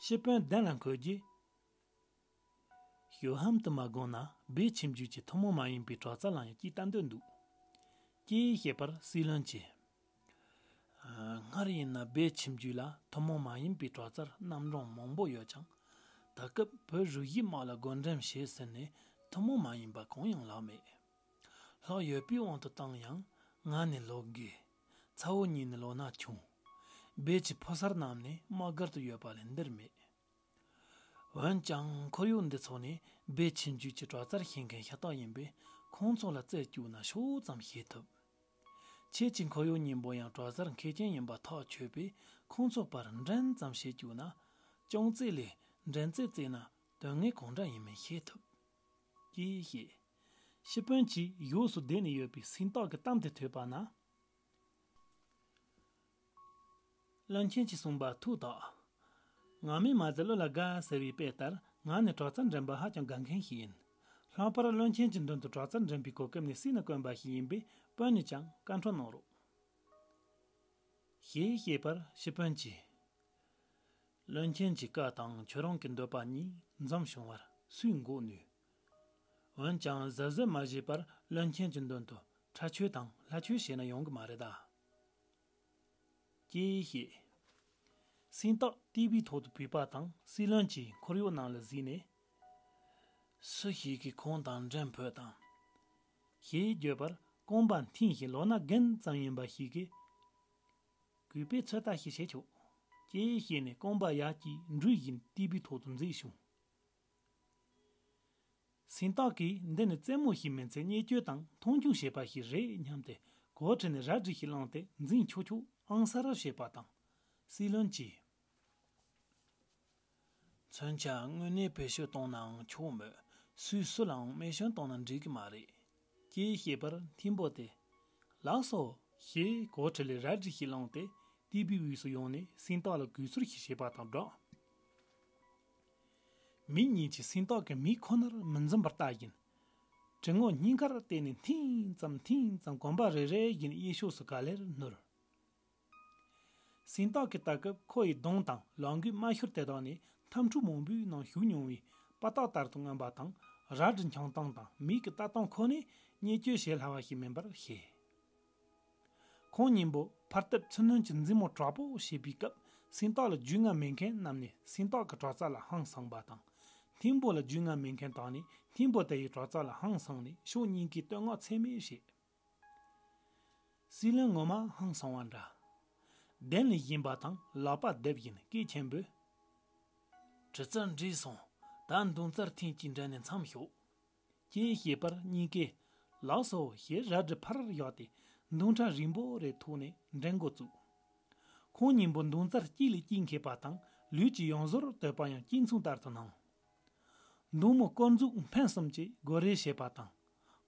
ཤི་ཕོན་གདན་ལ་འཁོད་རྗེས། ཞོ་ཧམ་དུ་མ་དགོངས་ན་སྦས་ཁྱིམ་རྒྱུད་ཀྱི་ཐུན་མོང་མ་ཡིན་པའི་དྲག་རྩལ་ལ་ཡང་ཅིག་ལྟ་འདོད་འདུག། ཅེས་བཤད་པར་སྲིད་བློན་གྱིས། སྔར་ཡིན་ན་སྦས་ཁྱིམ་རྒྱུད་ལ་ཐུན་མོང་མ་ཡིན་པའི་དྲག་རྩལ་རྣམ་གྲངས་མང་པོ་ཡོད་ཀྱང་། ད་སྐབས་བོད་རུ་བཞིའི་དམག་ལ་བགོ་འགྲེམས་བྱེད་ཟེར་ནས་ཐུན་མོང་མ་ཡིན་པ་གང་ཡང་ལགས་མེད། ལྷག་ཡོད་པའི་དབང་དུ་བཏང་ཡང་ང་ནི་ལོ་རྒས། ཚ་བོ་གཉིས་ནི་ལོ་ན་ཆུང་། སྦས་ཀྱི་ཕོ་གསར་རྣམས་ནི་དམག་སྒར་དུ་ཡོད་པ་ལས་འདིར་མེད། འོན་ཀྱང་འཁོར་གཡོག་འདི་ཚོ་ནི་སྦས་ཁྱིམ་རྒྱུད་ཀྱི་དྲག་རྩལ་ཤེས་མཁན་ཤ་སྟག་ཡིན་པས་ཁོང་ཚོ་ལ་རྩལ་བཅུག་ན་ཤོག་ཙམ་ཤེས་ཐུབ། ཁྱེད་ཀྱི་འཁོར་གཡོག་གཉིས་པོ་ཡང་དྲག་རྩལ་མཁས་ཅན་ཡིན་པ་ཐག་ཆོད་པས་ཁོང་ཚོ་བར་འགྲན་ཙམ་བྱེད་བཅུག་ན། ཅུང་ཙེ་ལས་འགྲན་རྩོད་རྩེ་ན་དོན་དངོས་གང་འདྲ་ཡིན་མིན་ཤེས་ཐུབ། ཅེས་བཤད། ཤི་ཕོན་གྱིས་ཡོངས་སུ་བསྡད་ནས་ཡོད་པའི་སེང་སྟག་གི་གཏམ་དེ་ཐོས་པ་ན། བློན་ཆེན་གྱིས་གསུངས་པ་ཐུགས་དག། ང་མིན་མ་ཟད་བློ་ལ་དགའ་ཟེར་བའི་དཔེ་ལྟར་ང་ནི་དྲག་རྩལ་འགྲན་པ་ཧ་ཅང་དགའ་མཁན་ཞིག་ཡིན། ལྷག་པར་བློན་ཆེན་གྱི་མདུན་དུ་དྲག་རྩལ་འགྲན་པའི་གོ་སྐབས་ནི་སྲིད་ནས་བསྐོན་པ་ཞིག་ཡིན་པས་དཔོན་ནས་ཀྱང་བཀའ་འཁྲོལ་གནང་རོགས། ཞེས་བཤད་པར་ཤི་ཕོན་གྱིས། བློན་ཆེན་གྱི་བཀའ་དང་ཁྱོད་རང་གི་འདོད་པ་གཉིས་འཛོམས་བྱུང་བར་སུས་འགོག་ནུས། འོན་ཀྱང་གཟབ་གཟབ་མ་བྱས་པར་བློན་ཆེན་གྱི་མདུན་དུ་ཁྲ་ཆོས་དང་ལྷ་ཆོས་བྱས་ན་ཡོང་གི་མ་རེད་ད། ཅེས་བཤད། སེང་སྟག་ཏི་བིའི་ཐོག་ཏུ་བུད་པ་དང་སྲིད་བློན་གྱིས་འཁོར་གཡོག་ནང་ལ་གཟིགས་ནས། སུ་ཞིག་གིས་ཁོང་དང་འགྲན་ཕོད་དམ། ཞེས་བརྗོད་པར་རྐང་པ་འཐེན་ཞིང་ལོ་ན་རྒན་ཙམ་ཡིན་པ་ཞིག་གིས། གུས་པས་ཚོད་ལྟ་ཞིག་བྱེད་ཆོག། ཅེས་བཤད་ནས་རྐང་པ་ཡར་གྱིས་འགྲུལ་བཞིན་ཏི་བིའི་ཐོག་ཏུ་འཛེགས་བྱུང་། སེང་སྟག་གིས་འདི་ནི་རྩེད་མོ་ཞིག་མིན་ཚེ་བརྙས་བཅོས་དང་མཐོང་ཆུང་བྱས་པ་ཞིག་རེད་སྙམ་སྟེ་གོ་ཁྲི་ནས་རལ་གྲི་ཞིག་བླངས་ཏེ་འཛིང་ཆོག་ཆོག་ཨང་ས་ར་བྱས་པ་དང་། སྲིད་བློན་གྱིས། མཚོན་ཆ་དངོས་གནས་བེད་སྤྱོད་གཏོང་ནའང་ཆོག་མོད། སུས་སུ་ལའང་རྨས་སྐྱོན་བཏང་ན་འགྲིག་གི་མ་རེད། ཅེས་བཤད་པར་མཐུན་པོ་དེ། ལགས་སོ། ཞེས་གོ་ཁྲི་ལས་རལ་གྲི་ཞིག་བླངས་ཏེ་ཏི་བིའི་དབུས་སུ་ཡོང་ནས་སེང་སྟག་ལ་གུས་ཚུལ་ཞིག་བྱས་པ་དང་སྦྲགས། མི་གཉིས་ཀྱིས་སེང་སྟག་གི་མིག་ཁོ་ནར་མི་འཛེམ་པར་ལྟ་བཞིན། གྲི་ངོ་སྙིང་ཁར་བལྟས་ནས་མཐིང་ཙམ་མཐིང་ཙམ་གོམ་པ་རེ་རེ་བཞིན་གཡས་ཕྱོགས་སུ་ག་ལེར་སྣུར། སེང་སྟག་གིས་ལྟ་སྐབས་ཁོ་ཡི་གདོང་དང་ལག་མགོའི་རྨ་ཤུལ་དེ་དག་ནི་འཐབ་འཁྲུག་མང་པོའི་ནང་ཞུགས་མྱོང་བའི་དཔའ་རྟགས་ལྟར་དུ་མངོན་པ་དང་། རལ་གྲི་འཕྱང་སྟངས་དང་མིག་གི་ལྟ་སྟངས་ཁོ་ནས་བརྙས་བཅོས་བྱེད་སླ་བ་ཞིག་མིན་པར་ཤེས། ཁོང་གཉིས་པོ་ཕར་བལྟས་ཚུར་གནོན་གྱི་འཛིང་མོ་དྲག་པོ་བྱེད་པའི་སྐབས་སེང་སྟག་ལ་རྒྱུས་མངའ་མེད་མཁན་རྣམས་ནས་སེང་སྟག་གི་དྲག་རྩལ་ལ་ཧང་སངས་པ་དང་། མཐུན་པོ་ལ་རྒྱུས་མངའ་མེད་མཁན་དག་ནས་མཐུན་པོ་དེ་ཡི་དྲག་རྩལ་ལ་ཧང་སངས་ནས་ཕྱོགས་གཉིས་ཀས་བསྟོད་བསྔགས་ཚད་མེད་བྱས། སྲིད་བློན་ངོ་མ་ཧང་སངས་པ་འདྲ། གདན་ལ་བཞེངས་པ་དང་ལག་པ་རྡེབ་བཞིན་སྐད་ཆེན་པོས། གྲི་རྩལ་འགྲིག་སོང་། ད་མདུང་རྩལ་ཐེངས་གཅིག་འགྲན་ནས་མཚམས་ཞོག། ཅེས་བཤད་པར་གཉིས་ཀས། ལགས་སོ་ཞེས་རལ་གྲི་ཕར་བཞག་སྟེ་མདུང་ཁྲ་རིང་པོ་རེ་ཐོགས་ནས་འགྲན་འགོ་བཙུགས། ཁོང་གཉིས་པོ་མདུང་རྩལ་གཅིག་ལས་གཅིག་མཁས་པ་དང་ ལུས་ཀྱི་ཡང་ཟོར་དོད་པ་ཡང་གཅིག་མཚུངས་ལྟར་དུ་སྣང་། མདུང་མོ་དཀོར་མཛུབ་འཕེན་གསུམ་གྱིས་སྒོ་རེ་བྱེད་པ་དང་།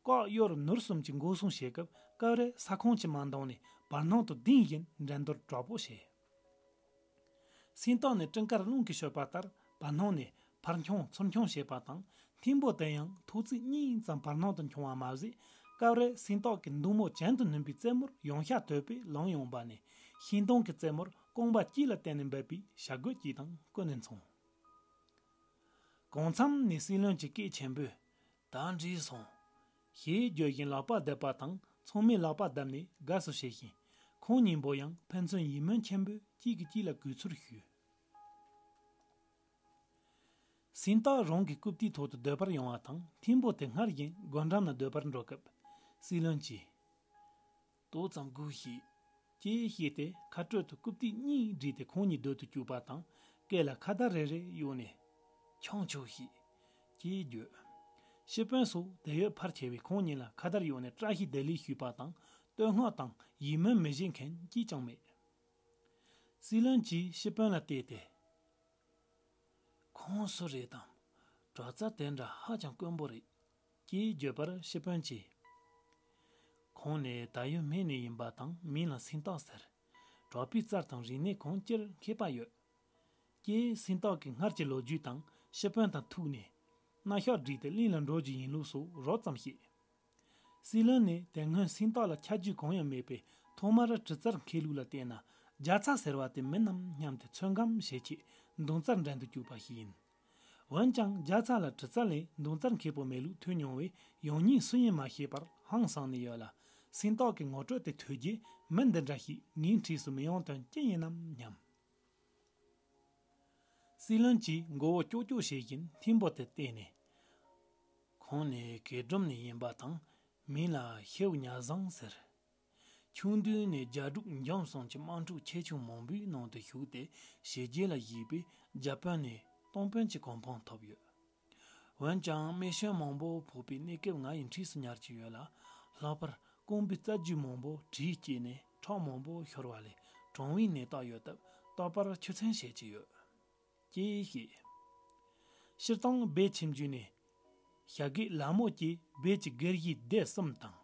ལྐོག་གཡོར་ནུར་གསུམ་གྱིས་མགོ་སྲུང་བྱེད་སྐབས་སྐབས་རེ་ས་ཁོངས་ཀྱི་མ་འདང་ནས་བར་སྣང་དུ་ལྡིང་བཞིན་འགྲན་བསྡུར་དྲག་པོ་བྱེད། སེང་སྟག་ནི་སྤྲིན་དཀར་རླུང་གིས་ཤོར་བ་ལྟར་བར་སྣང་ནས་ཕར་འཁྱོངས་ཚུར་འཁྱོངས་བྱེད་པ་དང་། ཐིམ་པོ་དེ་ཡང་ཐོག་བརྩེགས་གཉིས་ཙམ་བར་སྣང་དུ་འཁྱོངས་པ་མ་ཟད། སྐབས་རེ་སེང་སྟག་གི་མདུང་མོ་གྱེན་དུ་བསྣུན་པའི་རྩེ་མོར་ཡང་ཤ་དོད་པས་ལངས་ཡོང་བ་ནས། ཤིང་སྡོང་གི་རྩེ་མོར་རྐང་པ་གཅིག་ལ་བརྟེན་ནས་འབབ་པའི་བྱ་རྒོད་ཅིག་དང་ཀུན་ནས་མཚུངས། གང་འཚམ་ནས་སྲིད་བློན་གྱི་སྐད་ཆེན་པོས། ད་འགྲིག་སོང་། ཞེས་བརྗོད་བཞིན་ལག་པ་བརྡབས་པ་དང་། ཚང་མས་ལག་པ་བརྡབས་ནས་དགའ་བསུ་བྱས་ཤིང་། ཁོང་གཉིས་པོ་ཡང་ཕན་ཚུན་ཡིད་སྨོན་ཆེན་པོས་གཅིག་གིས་གཅིག་ལ་གུས་བསུར་ཞུས། སེང་སྟག་རང་གི་རྐུབ་སྟེགས་ཐོག་ཏུ་སྡོད་པར་ཡོང་བ་དང་། ཐིམ་པོ་དེ་སྔར་བཞིན་སྒོ་འགྲམ་ན་སྡོད་པར་འགྲོ་སྐབས། སྲིད་བློན་གྱིས། ཏོག་ཙམ་སྒུགས་ཤིག །ཅེས་བཤད་དེ་ཁ་སྤྲོད་དུ་རྐུབ་སྟེགས་གཉིས་བསྒྲིལ་ཏེ་ཁོང་གཉིས་སྡོད་དུ་བཅུག་པ་དང་། སྐེ་ལ་ཁ་བརྡ་རེ་རེ་གཡོགས་ནས། འཁྱོངས་ཆོག་ཤིག །ཅེས་བརྗོད། ཤི་དཔོན་སོགས་དེ་ཡོད་ཕལ་ཆེ་བས་ཁོང་གཉིས་ལ་ཁ་བརྡ་གཡོགས་ནས་བཀྲ་ཤིས་བདེ་ལེགས་ཞུས་པ་དང་། བསྟོད་བསྔགས་དང་ཡིད་སྨོན་མི་བྱེད་མཁན་གཅིག་ཀྱང་མེད། སྲིད་བློན་གྱིས་ཤི་དཔོན་ལ་བལྟས་ཏེ། ཁོང་སུ་རེད་དམ། དྲག་རྩལ་དེ་འདྲ་ཧ་ཅང་དཀོན་པོ་རེད། ཅེས་བརྗོད་པར་ཤི་དཔོན་གྱིས། ཁོང་ནི་ད་ཡོད་སྨད་ནས་ཡིན་པ་དང་མིང་ལ་སེང་སྟག་ཟེར། དྲག་པོའི་རྩལ་དང་རིག་གནས་གང་ཅིར་མཁས་པ་ཡོད། ཅེས་སེང་སྟག་གི་སྔར་གྱི་ལོ་རྒྱུས་དང་ཤི་དཔོན་དང་ཐུག་ནས། རྣ་ཤོག་བསྒྲིགས་ཏེ་གླིང་ལ་འགྲོ་རྒྱུ་ཡིན་ལུགས་སོགས་རོབ་ཙམ་བཤད། སྲིད་བློན་ནི་དེ་སྔོན་སེང་སྟག་ལ་ཁྱད་ཆོས་གང་ཡང་མེད་པས། ཐོག་མར་གྲི་རྩལ་མཁས་ལུགས་ལ་བལྟས་ན། རྒྱ་ཚ་ཟེར་བ་དེ་མིན་ནམ་སྙམ་སྟེ་ཚོད་བགམ་བྱེད་ཆེད་མདུང་རྩལ་འགྲན་དུ་བཅུག་པ་ཞིག་ཡིན། འོན་ཀྱང་རྒྱ་ཚ་ལ་གྲི་རྩལ་ལས་མདུང་རྩལ་མཁས་པོ་མེད་ལུགས་ཐོས་མྱོང་བས། ཡང་སྙིང་སུ་ཡིན་མ་ཤེས་པར་ཧང་སངས་ནས་ཡོད་ལ། སེང་སྟག་གི་ངོ་སྤྲོད་དེ་ཐོས་རྗེས། མི་འདི་འདྲ་ཞིག་ངའི་འཁྲིས་སུ་མི་ཡོང་དོན་ཅི་ཡིན་ནམ་སྙམ། སྲིད་བློན་གྱིས་མགོ་བོ་ཀྱོག་ཀྱོག་བྱེད་བཞིན་ཐིམ་པོ་དེར་བལྟས་ནས། ཁོང་ནི་གད་སྒྲོམ་ནས་ཡིན་པ་དང་། མིང་ལ་ཤེའུ་ཉ་བཟང་ཟེར། ཆུང་དུས་ནས་རྒྱ་འབྲུག་འཇམ་གསུམ་གྱི་དམག་འཁྲུག་ཆེ་ཆུང་མང་པོའི་ནང་དུ་ཞུགས་ཏེ། ཞི་རྒྱས་ལ་གཞིགས་པའི་རྒྱ་དཔོན་ནས་སྟོང་དཔོན་གྱི་གོ་འཕང་ཐོབ་ཡོད། འོན་ཀྱང་རྨས་སྐྱོན་མང་པོ་ཕོག་པའི་གནས་སྐབས་ང་ཡི་འཁྲིས་སུ་ཉར་གྱི་ཡོད་ལ། ལྷག་པར་རྐང་པའི་རྩ་རྒྱུས་མང་པོ་གྲིས་བསྐྱེད་ནས་ཁྲག་མང་པོ་ཤོར་བ་ལས་གྲང་བའི་ནད་རྟགས་ཡོད་སྟབས། རྟག་པར་ཆུ་ཚན་བྱེད་ཀྱི་ཡོད། ཅེས་བཤད། སྤྱིར་བཏང་སྦས་ཁྱིམ་རྒྱུད་ནས། བྱ་རྒོད་ལ་མོ་བཅས་སྦས་ཀྱི་སྒེར་གྱི་སྡེ་གསུམ་དང་།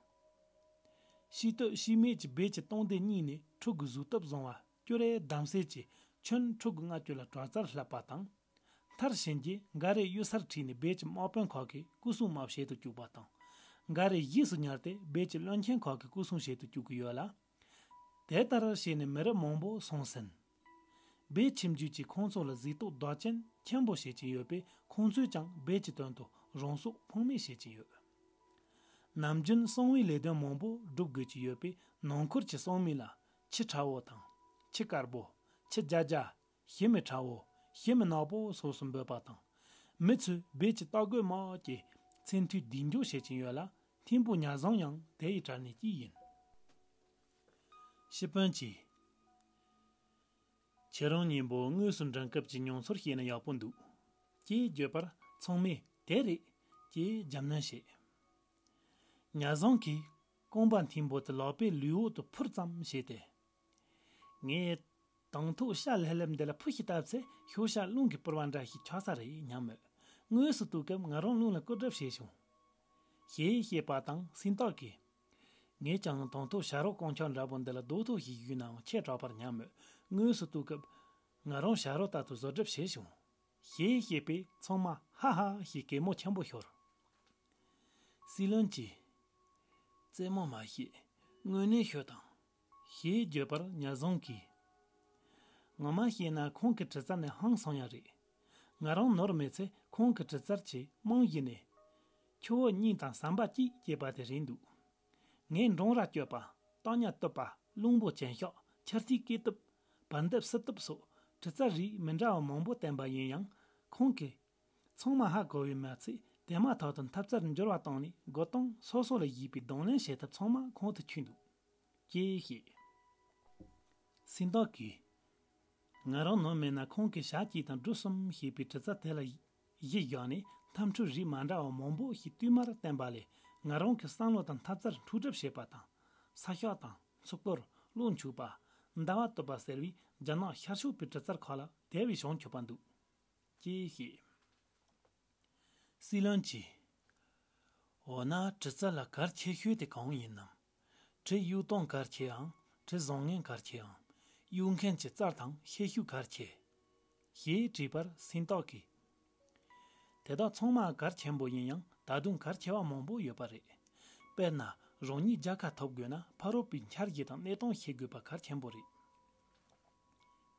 ཤིང་སྟོད་ཤིང་སྨད་ཀྱི་སྦས་ཀྱི་སྟོང་སྡེ་གཉིས་ནས་ཕྲུ་གུ་གཟུགས་སྟོབས་བཟང་བ་ཅོ་རེ་གདམ་སྲས་ཀྱིས་ཁྱོན་ཕྲུ་གུ་ལྔ་བཅུ་ལ་དྲག་རྩལ་བསླབ་པ་དང་། མཐར་ཕྱིན་རྗེས་འགའ་རེ་གཡུལ་སར་ཁྲིད་ནས་སྦས་ཀྱི་དམག་དཔོན་ཁག་གི་སྐུ་སྲུང་མ་བྱེད་དུ་བཅུག་པ་དང་། འགའ་རེ་གཞིས་སུ་ཉར་ཏེ་སྦས་ཀྱི་བློན་ཆེན་ཁག་གི་སྐུ་སྲུང་བྱེད་དུ་བཅུག་གི་ཡོད་ལ། དེ་ལྟར་བྱས་ནས་མི་རབས་མང་པོ་སོང་ཟིན། སྦས་ཁྱིམ་རྒྱུད་ཀྱིས་ཁོང་ཚོ་ལ་གཟིགས་རྟོག་རྡོག་ཅན་ཆེན་པོ་བྱེད་ཀྱིན་ཡོད་པས། ཁོང་ཚོས་ཀྱང་སྦས་ཀྱི་དོན་དུ་རང་སྲོག་ཕངས་མེད་བྱེད་ཀྱིན་ཡོད། ནམ་རྒྱུན་གསང་བའི་ལས་དོན་མང་པོ་སྒྲུབ་དགོས་ཀྱི་ཡོད་པས། ནང་ཁུལ་གྱི་གསང་མི་ལ་ཁྱི་ཁྲ་བོ་དང་། ཁྱི་དཀར་པོ། ཁྱི་རྒྱ་རྒྱ། ཤི་མི་ཁྲ་བོ། ཤི་མི་ནག་པོ་སོགས་སུ་འབོད་པ་དང་། མི་ཚོས་སྦས་ཀྱི་རྟ་རྒོད་མ་ཅེས་མཚན་ཐོས་སྡིགས་འཇོག་བྱེད་ཀྱིན་ཡོད་ལ། ཐིམ་པོ་ཉ་བཟང་ཡང་དེ་ཡི་གྲས་ནས་གཅིག་ཡིན། ཤི་དཔོན་གྱིས། ཁྱེད་རང་གཉིས་པོ་དངོས་སུ་འགྲན་སྐབས་ཀྱི་མྱོང་ཚོར་བཤད་ན་ཡག་པོ་འདུག །ཅེས་བརྗོད་པར་ཚང་མས་དེ་རེད་ཅེས་རྒྱབ་སྣོན་བྱས། ཉ་བཟང་གིས་རྐང་པ་མཐིང་པོ་དེ་ལག་པའི་ལུས་འོག་ཏུ་འཕུར་ཙམ་བྱས་ཏེ། ངས་དང་ཐོག་ཤ་ལྷེབ་ལྷེབ་འདི་ལ་ཕུ་ཞིག་བཏབ་ཚེ་ཤོག་ཤ་རླུང་གིས་སྤོར་བ་འདྲ་ཞིག་ཆགས་ས་རེད་སྙམ་མོད། དངོས་སུ་ལྟོས་སྐབས་ང་རང་རླུང་ལ་སྐུར་གྲབས་བྱས་བྱུང་། ཞེས་བཤད་པ་དང་སེང་སྟག་གིས། ངས་ཀྱང་དང་ཐོག་བྱ་རོག་རྐང་ཁྱག་འདྲ་པོ་འདི་ལ་རྡོག་ཐོ་ཞིག་གཡུགས་ནའང་ཆེ་དྲགས་པར་སྙམ་མོད། དངོས་སུ་ལྟོས་སྐབས་ང་རང་བྱ་རོག་ལྟར་དུ་བཟོ་གྲབས་བྱས་བྱུང་། ཞེས་བཤད་པས་ཚང་མ་ཧ་ཧ་ཞེས་གད་མོ་ཆེན་པོ་ཤོར། སྲིད་བློན་གྱིས། རྩེད་མོ་མ་བྱེད། དངོས་གནས་ཤོད་དང་། ཞེས་བརྗོད་པར་ཉ་བཟང་གིས། ངོ་མ་བཤད་ན་ཁོང་གི་གྲི་རྩལ་ནི་ཧང་སང་ཡ་རེད། ང་རང་ནོར་མེད་ཚེ་ཁོང་གི་གྲི་རྩལ་གྱི་རྨང་གཞི་ནས། ཆུ་བོ་གཉིས་དང་ཟམ་པ་གཅིག་ཅེས་པ་དེ་རེད་འདུག །ངས་འབྲོང་ར་གཅོད་པ། རྟ་ཉ་གཏུབ་པ། གླང་པོ་གྱེན་ཤོག །ཆུ་རྩིས་སྐེ་གཏུབ། བར་འདེབས་སྲི་གཏུབ་སོགས་གྲི་རྩལ་རིགས་མི་འདྲ་བ་མང་པོ་བསྟན་པ་ཡིན་ཡང་། ཁོང་གིས། ཚང་མ་ཧ་གོ་བས་མ་ཚད། དེ་མ་ཐག་ཏུ་འཐབ་རྩལ་འགྱུར་བ་བཏང་ནས་དགོད་གཏོང་སོ་སོ་ལ་ཡིས་པའི་གདོང་ལེན་བྱེད་ཐབས་ཚང་མ་ཁོང་དུ་ཆུད་འདུག །ཅེས་བཤད། སེང་སྟག་གིས། ང་རང་ནོར་མེད་ན་ཁོང་གིས་བྱ་གཅིག་དང་སྦྲུལ་གསུམ་ཞེས་པའི་གྲི་རྩལ་དེ་ལ་གཞི་བཞག་ནས་འཐབ་འཁྲུག་རིགས་མ་འདྲ་བ་མང་པོ་ཞིག་བསྟུད་མར་བསྟན་པ་ལས། ང་རང་གི་བསམ་བློ་དང་འཐབ་རྩལ་འཁྲུག་སྒྲུབ་བྱེད་པ་དང་། ས་ཤག་དང་། མཚུར་སྐོར། གློག་འཁྱུག་པ། ཟླ་བ་བསྟོད་པ་ཟེར་བའི་རྒྱ་ནག་ཤར་ཕྱོགས་པའི་གྲི་རྩལ་ཁག་ལ་དེ་བས་བྱང་ཆུབ་པ་འདུག །ཅེས་བཤད། སྲིད་བློན་གྱིས། འོ་ན་གྲི་རྩལ་ལ་གལ་ཆེ་ཤོས་དེ་གང་ཡིན་ནམ། གྲི་གཡུག་སྟངས་གལ་ཆེའམ། གྲི་བཟང་ངན་གལ་ཆེའམ། གཡུག་མཁན་གྱི་རྩལ་དང་ཤེད་ཤུགས་གལ་ཆེ། ཞེས་དྲིས་པར་སེང་སྟག་གིས། དེ་དག་ཚང་མ་གལ་ཆེན་པོ་ཡིན་ཡང་ད་དུང་གལ་ཆེ་བ་མང་པོ་ཡོད་པ་རེད། དཔེར་ན་རང་ཉིད་རྒྱལ་ཁ་ཐོབ་དགོས་ན་ཕ་རོལ་པོའི་འཆར་གཞི་དང་གནས་སྟངས་ཤེས་དགོས་པ་གལ་ཆེན་པོ་རེད།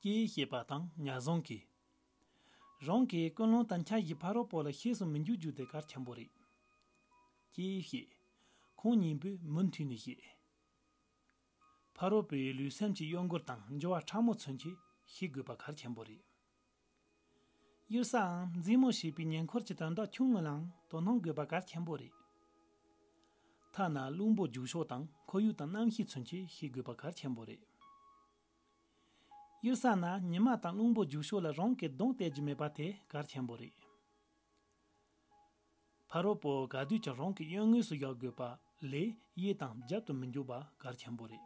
ཅེས་བཤད་པ་དང་ཉ་བཟང་གིས། རང་གི་ཀུན་སློང་དང་འཆར་གཞི་ཕ་རོལ་པོ་ལ་ཤེས་སུ་མི་འཇུག་རྒྱུ་དེ་གལ་ཆེན་པོ་རེད། ཅེས་བཤད། ཁོང་གཉིས་པོས་མུ་མཐུད་ནས་བཤད། ཕ་རོལ་པོའི་ལུས་སེམས་ཀྱི་གཡོ་འགུལ་དང་འགྱུར་བ་ཕྲ་མོ་ཚུན་ཆད་ཤེས་དགོས་པ་གལ་ཆེན་པོ་རེད། གཡུལ་སའམ་མཛེས་མོ་ཞེས་པའི་ཉེ་འཁོར་གྱི་དོན་དག་ཆུང་ངུ་ལའང་དོ་སྣང་དགོས་པ་གལ་ཆེན་པོ་རེད། ཐ་ན་རླུང་བུ་རྒྱུག་ཕྱོགས་དང་ཁོར་ཡུག་དང་གནམ་གཤིས་ཚུན་ཆད་ཤེས་དགོས་པ་གལ་ཆེན་པོ་རེད། གཡུལ་ས་ན་ཉི་མ་དང་རླུང་བུ་རྒྱུག་ཕྱོགས་ལ་རང་གི་གདོང་གཏད་རྒྱུ་མེད་པ་དེ་གལ་ཆེན་པོ་རེད། ཕ་རོལ་པོ་ག་དུས་ཀྱང་རང་གི་གཡོ་ངོས་སུ་བཞག་དགོས་པ་ལས་གཡས་དང་རྒྱབ་ཏུ་མི་འཇོག་པ་གལ་ཆེན་པོ་རེད།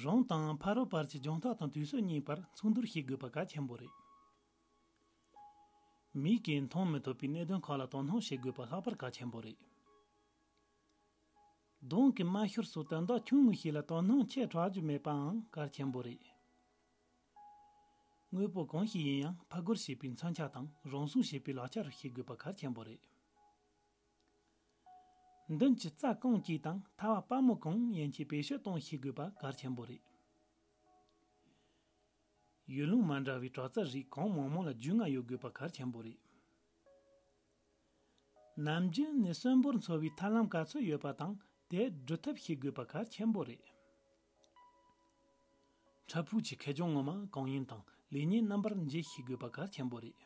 རང་དང་ཕ་རོལ་བར་གྱི་རྒྱང་ཐག་དང་དུས་ཚོད་གཉིས་བར་མཚུངས་བསྡུར་བྱེད་དགོས་པ་གལ་ཆེན་པོ་རེད། མིག་གིས་མཐོང་མི་ཐུབ་པའི་གནད་དོན་ཁག་ལ་དོ་སྣང་བྱེད་དགོས་པ་ལྷག་པར་གལ་ཆེན་པོ་རེད། གདོང་གི་རྨ་ཤོར་སོགས་དོན་དག་ཆུང་ངུ་ཞིག་ལ་དོ་སྣང་ཆེ་དྲགས་རྒྱུ་མེད་པའང་གལ་ཆེན་པོ་རེད། དངོས་པོ་གང་ཞིག་ཡིན་ཡང་ཕར་རྒོལ་བྱེད་པའི་མཚོན་ཆ་དང་རང་སྲུང་བྱེད་པའི་ལག་ཆ་རུ་ཤེས་དགོས་པ་གལ་ཆེན་པོ་རེད། མདུན་གྱི་རྩྭ་གང་གཅིག་དང་ཐལ་བ་སྤར་མོ་གང་ཡིན་གྱི་བེད་སྤྱོད་གཏོང་ཤེས་དགོས་པ་གལ་ཆེན་པོ་རེད། ཡུལ་ལུང་མ་འདྲ་བའི་དྲག་རྩལ་རིགས་གང་མང་མང་ལ་རྒྱུས་མངའ་ཡོད་དགོས་པ་གལ་ཆེན་པོ་རེད། ནམ་རྒྱུན་ནས་གསོན་པོར་འཚོ་བའི་ཐབས་ལམ་ག་ཚོད་ཡོད་པ་དང་དེ་སྒྲུབ་ཐབས་ཤེས་དགོས་པ་གལ་ཆེན་པོ་རེད། འཕྲལ་ཕུགས་ཀྱི་ཁེ་གྱོང་ངོ་མ་གང་ཡིན་དང་ལེགས་ཉེས་རྣམ་པར་འབྱེད་ཤེས་དགོས་པ་གལ་ཆེན་པོ་རེད།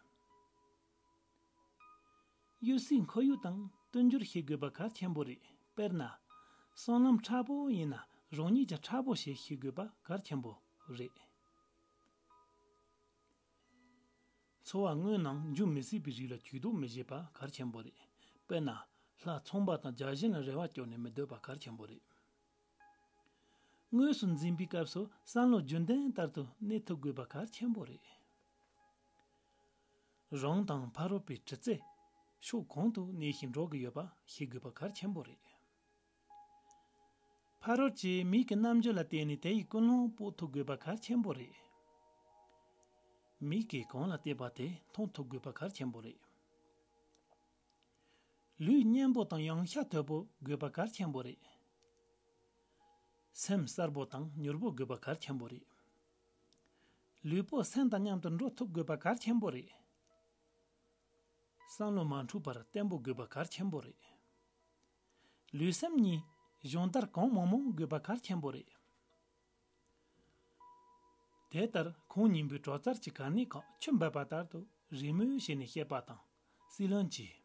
གཡུལ་སའི་ཁོར་ཡུག་དང་བསྟུན་སྦྱོར་བྱེད་དགོས་པ་གལ་ཆེན་པོ་རེད། དཔེར་ན། སྲང་ལམ་མཁྲེགས་པོ་ཡིན་ན་རང་ཉིད་ཀྱང་མཁྲེགས་པོ་བྱེད་ཤེས་དགོས་པ་གལ་ཆེན་པོ་རེད། འཚོ་བ་དངོས་ནང་འཇུ་མི་སྲིད་པའི་རིགས་ལ་ཇུས་གཏོགས་མི་བྱེད་པ་གལ་ཆེན་པོ་རེད། དཔེར་ན། ལྷ་ཚངས་པ་དང་བརྒྱ་བྱིན་ལ་རེ་བ་བཅོལ་ནས་མི་སྡོད་པ་གལ་ཆེན་པོ་རེད། དངོས་སུ་འཛིན་པའི་སྐབས་སུ་བསམ་བློ་རྒྱུན་ལྡན་ལྟར་དུ་གནས་ཐུབ་དགོས་པ་གལ་ཆེན་པོ་རེད། རང་དང་ཕ་རོལ་པོའི་གྲི་རྩལ་ཕྱོགས་གང་དུ་གནས་ཤིང་འགྲོ་གི་ཡོད་པ་ཤེས་དགོས་པ་གལ་ཆེན་པོ་རེད། ཕ་རོལ་གྱི་མིག་གི་རྣམ་འགྱུར་ལ་བལྟས་ནས་དེ་ཡི་ཀུན་སློང་དཔོག་ཐུབ་དགོས་པ་གལ་ཆེན་པོ་རེད། མིག་གིས་གང་ལ་བལྟས་པ་དེ་མཐོང་ཐུབ་དགོས་པ་གལ་ཆེན་པོ་རེད། ལུས་མཉེན་པོ་དང་ཡངས་ཤ་དོད་པོ་དགོས་པ་གལ་ཆེན་པོ་རེད། སེམས་གསལ་པོ་དང་མྱུར་པོ་དགོས་པ་གལ་ཆེན་པོ་རེད། ལུས་པོ་སེམས་དང་མཉམ་དུ་འགྲོ་ཐུབ་དགོས་པ་གལ་ཆེན་པོ་རེད། བསམ་བློ་མ་འཁྲུགས་པར་བརྟན་པོ་དགོས་པ་གལ་ཆེན་པོ་རེད། ལུས་སེམས་གཉིས་སྦྱོང་བརྡར་གང་མང་མང་དགོས་པ་གལ་ཆེན་པོ་རེད། དེ་ལྟར་ཁོང་གཉིས་པོས་དྲག་རྩལ་གྱི་གལ་གནད་ཁག་ཆུ་འབབ་པ་ལྟར་དུ་རེས་མོས་བྱས་ནས་བཤད་པ་དང་། སྲིད་བློན་གྱིས།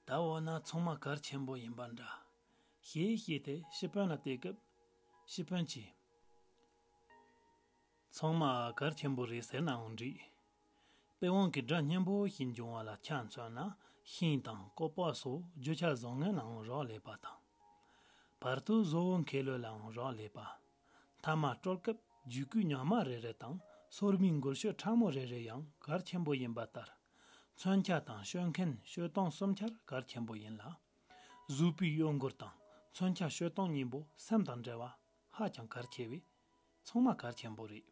ད་འོ་ན་ཚང་མ་གལ་ཆེན་པོ་ཡིན་པ་འདྲ། ཞེས་བཤད་དེ་ཤི་དཔོན་ལ་བལྟས་སྐབས། ཤི་དཔོན་གྱིས། ཚང་མ་གལ་ཆེན་པོ་རེད་ཟེར་ནའང་འགྲིག། པི་ཝང་གི་སྒྲ་སྙན་པོ་ཞིག་འབྱུང་བ་ལ་ཆ་མཚོན་ན་ཤིང་དང་ཀོ་པ་སོགས་རྒྱུ་ཆ་བཟང་ངན་ལའང་རག་ལས་པ་དང་། བར་དུ་བཟོ་བོ་མཁས་བླུན་ལའང་རག་ལས་པ། མཐའ་མ་དཀྲོལ་སྐབས་རྒྱུད་སྐུད་ཉག་མ་རེ་རེ་དང་སོར་མོའི་འགུལ་སྐྱོད་ཕྲ་མོ་རེ་རེ་ཡང་གལ་ཆེན་པོ་ཡིན་པ་ལྟར། མཚོན་ཆ་དང་གཅོད་མཁན་གཅོད་སྟངས་གསུམ་ཆར་གལ་ཆེན་པོ་ཡིན་ལ། གཟུགས་པོའི་གཡོ་འགུལ་དང་མཚོན་ཆ་གཅོད་སྟངས་གཉིས་པོ་སེམས་དང་འབྲེལ་བ་ཧ་ཅང་གལ་ཆེ་བས་ཚང་མ་གལ་ཆེན་པོ་རེད།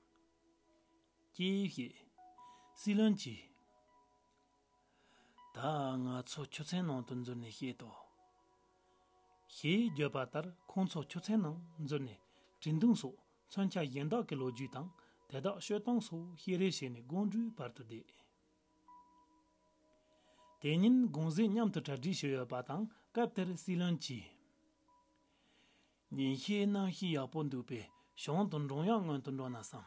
ཅེས་བཤད། སྲིད་བློན་གྱིས། ད་ང་ཚོ་ཆུ་ཚན་ནང་དུ་འཛུལ་ནས་བཤད་དོ། ཞེས་བརྗོད་པ་ལྟར་ཁོང་ཚོ་ཆུ་ཚན་ནང་འཛུལ་ནས་གྲི་མདུང་སོགས་མཚོན་ཆ་གཞན་དག་གི་ལོ་རྒྱུས་དང་དེ་དག་གཅོད་སྟངས་སོགས་བཤད་རེས་བྱས་ནས་དགོང་དྲོའི་བར་དུ་བསྡད། དེ་ཉིན་དགོང་ཟས་མཉམ་དུ་གྲ་སྒྲིག་བྱས་ཡོད་པ་དང་སྐབས་དེར་སྲིད་བློན་གྱིས། ཉིན་ཤས་གནམ་གཤིས་ཡག་པོ་འདུག་པས་གཞུང་དང་འབྲོང་གཡག་སྔོན་དུ་འགྲོ་ན་བསམ།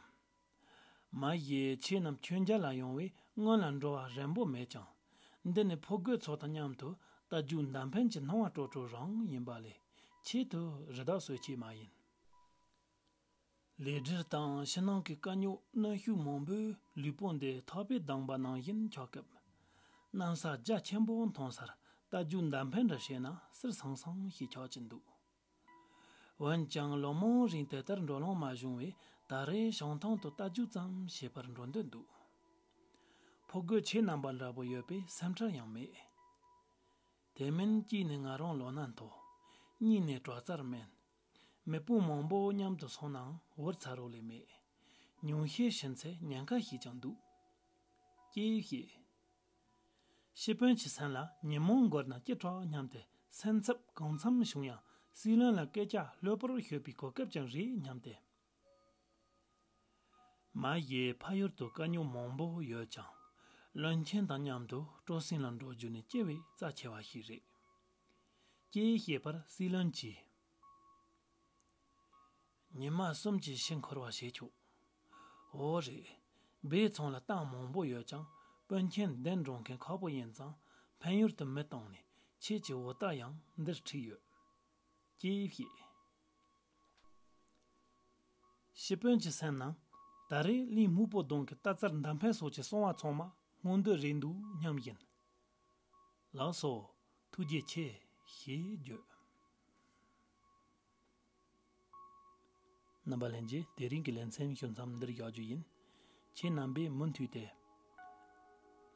མ་གཞི་ཁྱེད་རྣམས་ཁྱོད་མཇལ་ལ་ཡོང་བས་སྔོན་ལ་འགྲོ་བ་རན་པོ་མེད་ཀྱང་། འདི་ནི་ཕོ་རྒོད་ཚོ་དང་མཉམ་དུ་རྟ་རྒྱུག་མདའ་འཕེན་གྱི་སྣང་བ་སྤྲོ་སྤྲོ་རང་ཡིན་པ་ལས་ཆེད་དུ་རི་དྭགས་གསོད་ཆེད་མ་ཡིན། ལས་འབྲེལ་དང་ཕྱི་ནང་གི་དཀའ་རྙོག་གནོན་ཤུགས་མང་པོས་ལུས་པོ་འདི་ཐག་པས་བརྡུངས་པ་ནང་བཞིན་ཆགས་སྐབས། གནམ་ས་རྒྱ་ཆེན་པོ་མཐོང་སར་རྟ་རྒྱུག་མདའ་འཕེན་འདྲ་བྱས་ན་སིར་སང་སང་ཞིག་ཆགས་ཀྱིན་འདུག་འོན་ཀྱང་ལོ་མང་རིང་དེ་ལྟར་འགྲོ་ལོང་མ་བྱུང་བས་ ད་རེས་བྱང་ཐང་དུ་ལྟ་རྒྱུ་ཙམ་བྱེད་པར་འགྲོ་འདོད་འདུག། ཕོ་རྒོད་ཁྱེད་རྣམ་པ་འདྲ་པོ་ཡོད་པའི་སེམས་ཁྲལ་ཡང་མེད། དེ་མིན་གཅིག་ནས་ང་རང་ལོ་ན་མཐོ། གཉིས་ནས་གྲོགས་རྩར་དམན། མེས་པོ་མང་པོ་མཉམ་དུ་སོང་ནའང་བུ་ཚ་རོགས་ལས་མེད། ཉུང་ཤས་ཕྱིན་ཚེ་ཉེན་ཁ་ཞིག་ཀྱང་འདུག། ཅེས་བཤད། ཤི་དཔོན་གྱི་སེམས་ལ་ཉིན་མོ་འགོར་ན་ཅི་དྲག་སྙམ་སྟེ། སེམས་འཚབ་གང་འཚམ་བྱུང་ཡང་སྲིད་བློན་ལ་སྐད་ཆ་གློ་བུར་ཤོད་པའི་གོ་སྐབས་ཀྱང་རེད་སྙམ་སྟེ། མ་གཞི་ཕ་ཡུལ་དུ་དཀའ་རྙོག་མང་པོ་ཡོད་ཀྱང་། བློན་ཆེན་དང་མཉམ་དུ་སྤྲོ་གསེང་ལ་འགྲོ་རྒྱུ་ནི་སྐྱེ་བའི་རྩ་ཆེ་བ་ཞིག་རེད། ཅེས་བཤད་པར་སྲིད་བློན་གྱིས། ཉི་མ་གསུམ་གྱི་ཕྱིར་འཁོར་བ་བྱེད་ཆོག། འོ་རེད། སྦས་ཚང་ལ་རྟ་མང་པོ་ཡོད་ཀྱང་དཔོན་ཆེན་གདན་འདྲེན་མཁན་ཁག་པོ་ཡིན་ཙང་འཕན་ཡུལ་དུ་མི་བཏང་ནས་ཁྱེད་ཀྱི་འོ་རྟ་ཡང་འདིར་ཁྲིད་ཡོད། ཅེས་བཤད། ཤི་དཔོན་གྱི་སེམས་ནང་ད་རེས་གླིང་སྨུག་པོ་གདོང་གི་རྟ་རྩལ་མདའ་འཕེན་སོགས་ཀྱི་གསང་བ་ཚང་མ་སྔོན་འདོད་རེད་འདུག་སྙམ་བཞིན། ལགས་སོ། ཐུགས་རྗེ་ཆེ། ཞེས་བརྗོད། རྣམ་པ་ལྷན་རྒྱས། དེ་རིང་གི་ལེ་ཚན་ཞུ་མཚམས་འདིར་བཞག་རྒྱུ་ཡིན། ཁྱེད་རྣམ་པས་མུ་མཐུད་དེ།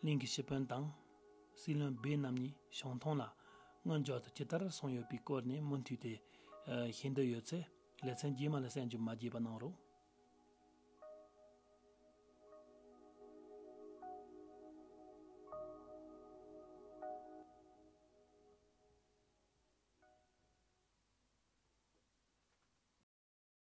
གླིང་གི་ཤི་དཔོན་དང་། སྲིད་བློན་སྦས་རྣམ་གཉིས་བྱང་ཐང་ལ་སྔོན་འཇོག་ཏུ་ཇི་ལྟར་སོང་ཡོད་པའི་སྐོར་ནས་མུ་མཐུད་དེ། ཨ། ཤེས་འདོད་ཡོད་ཚེ། ལེ་ཚན་རྗེས་མ་ལ་གསན་རྒྱུ་མ་བརྗེད་པ་གནང་རོགས།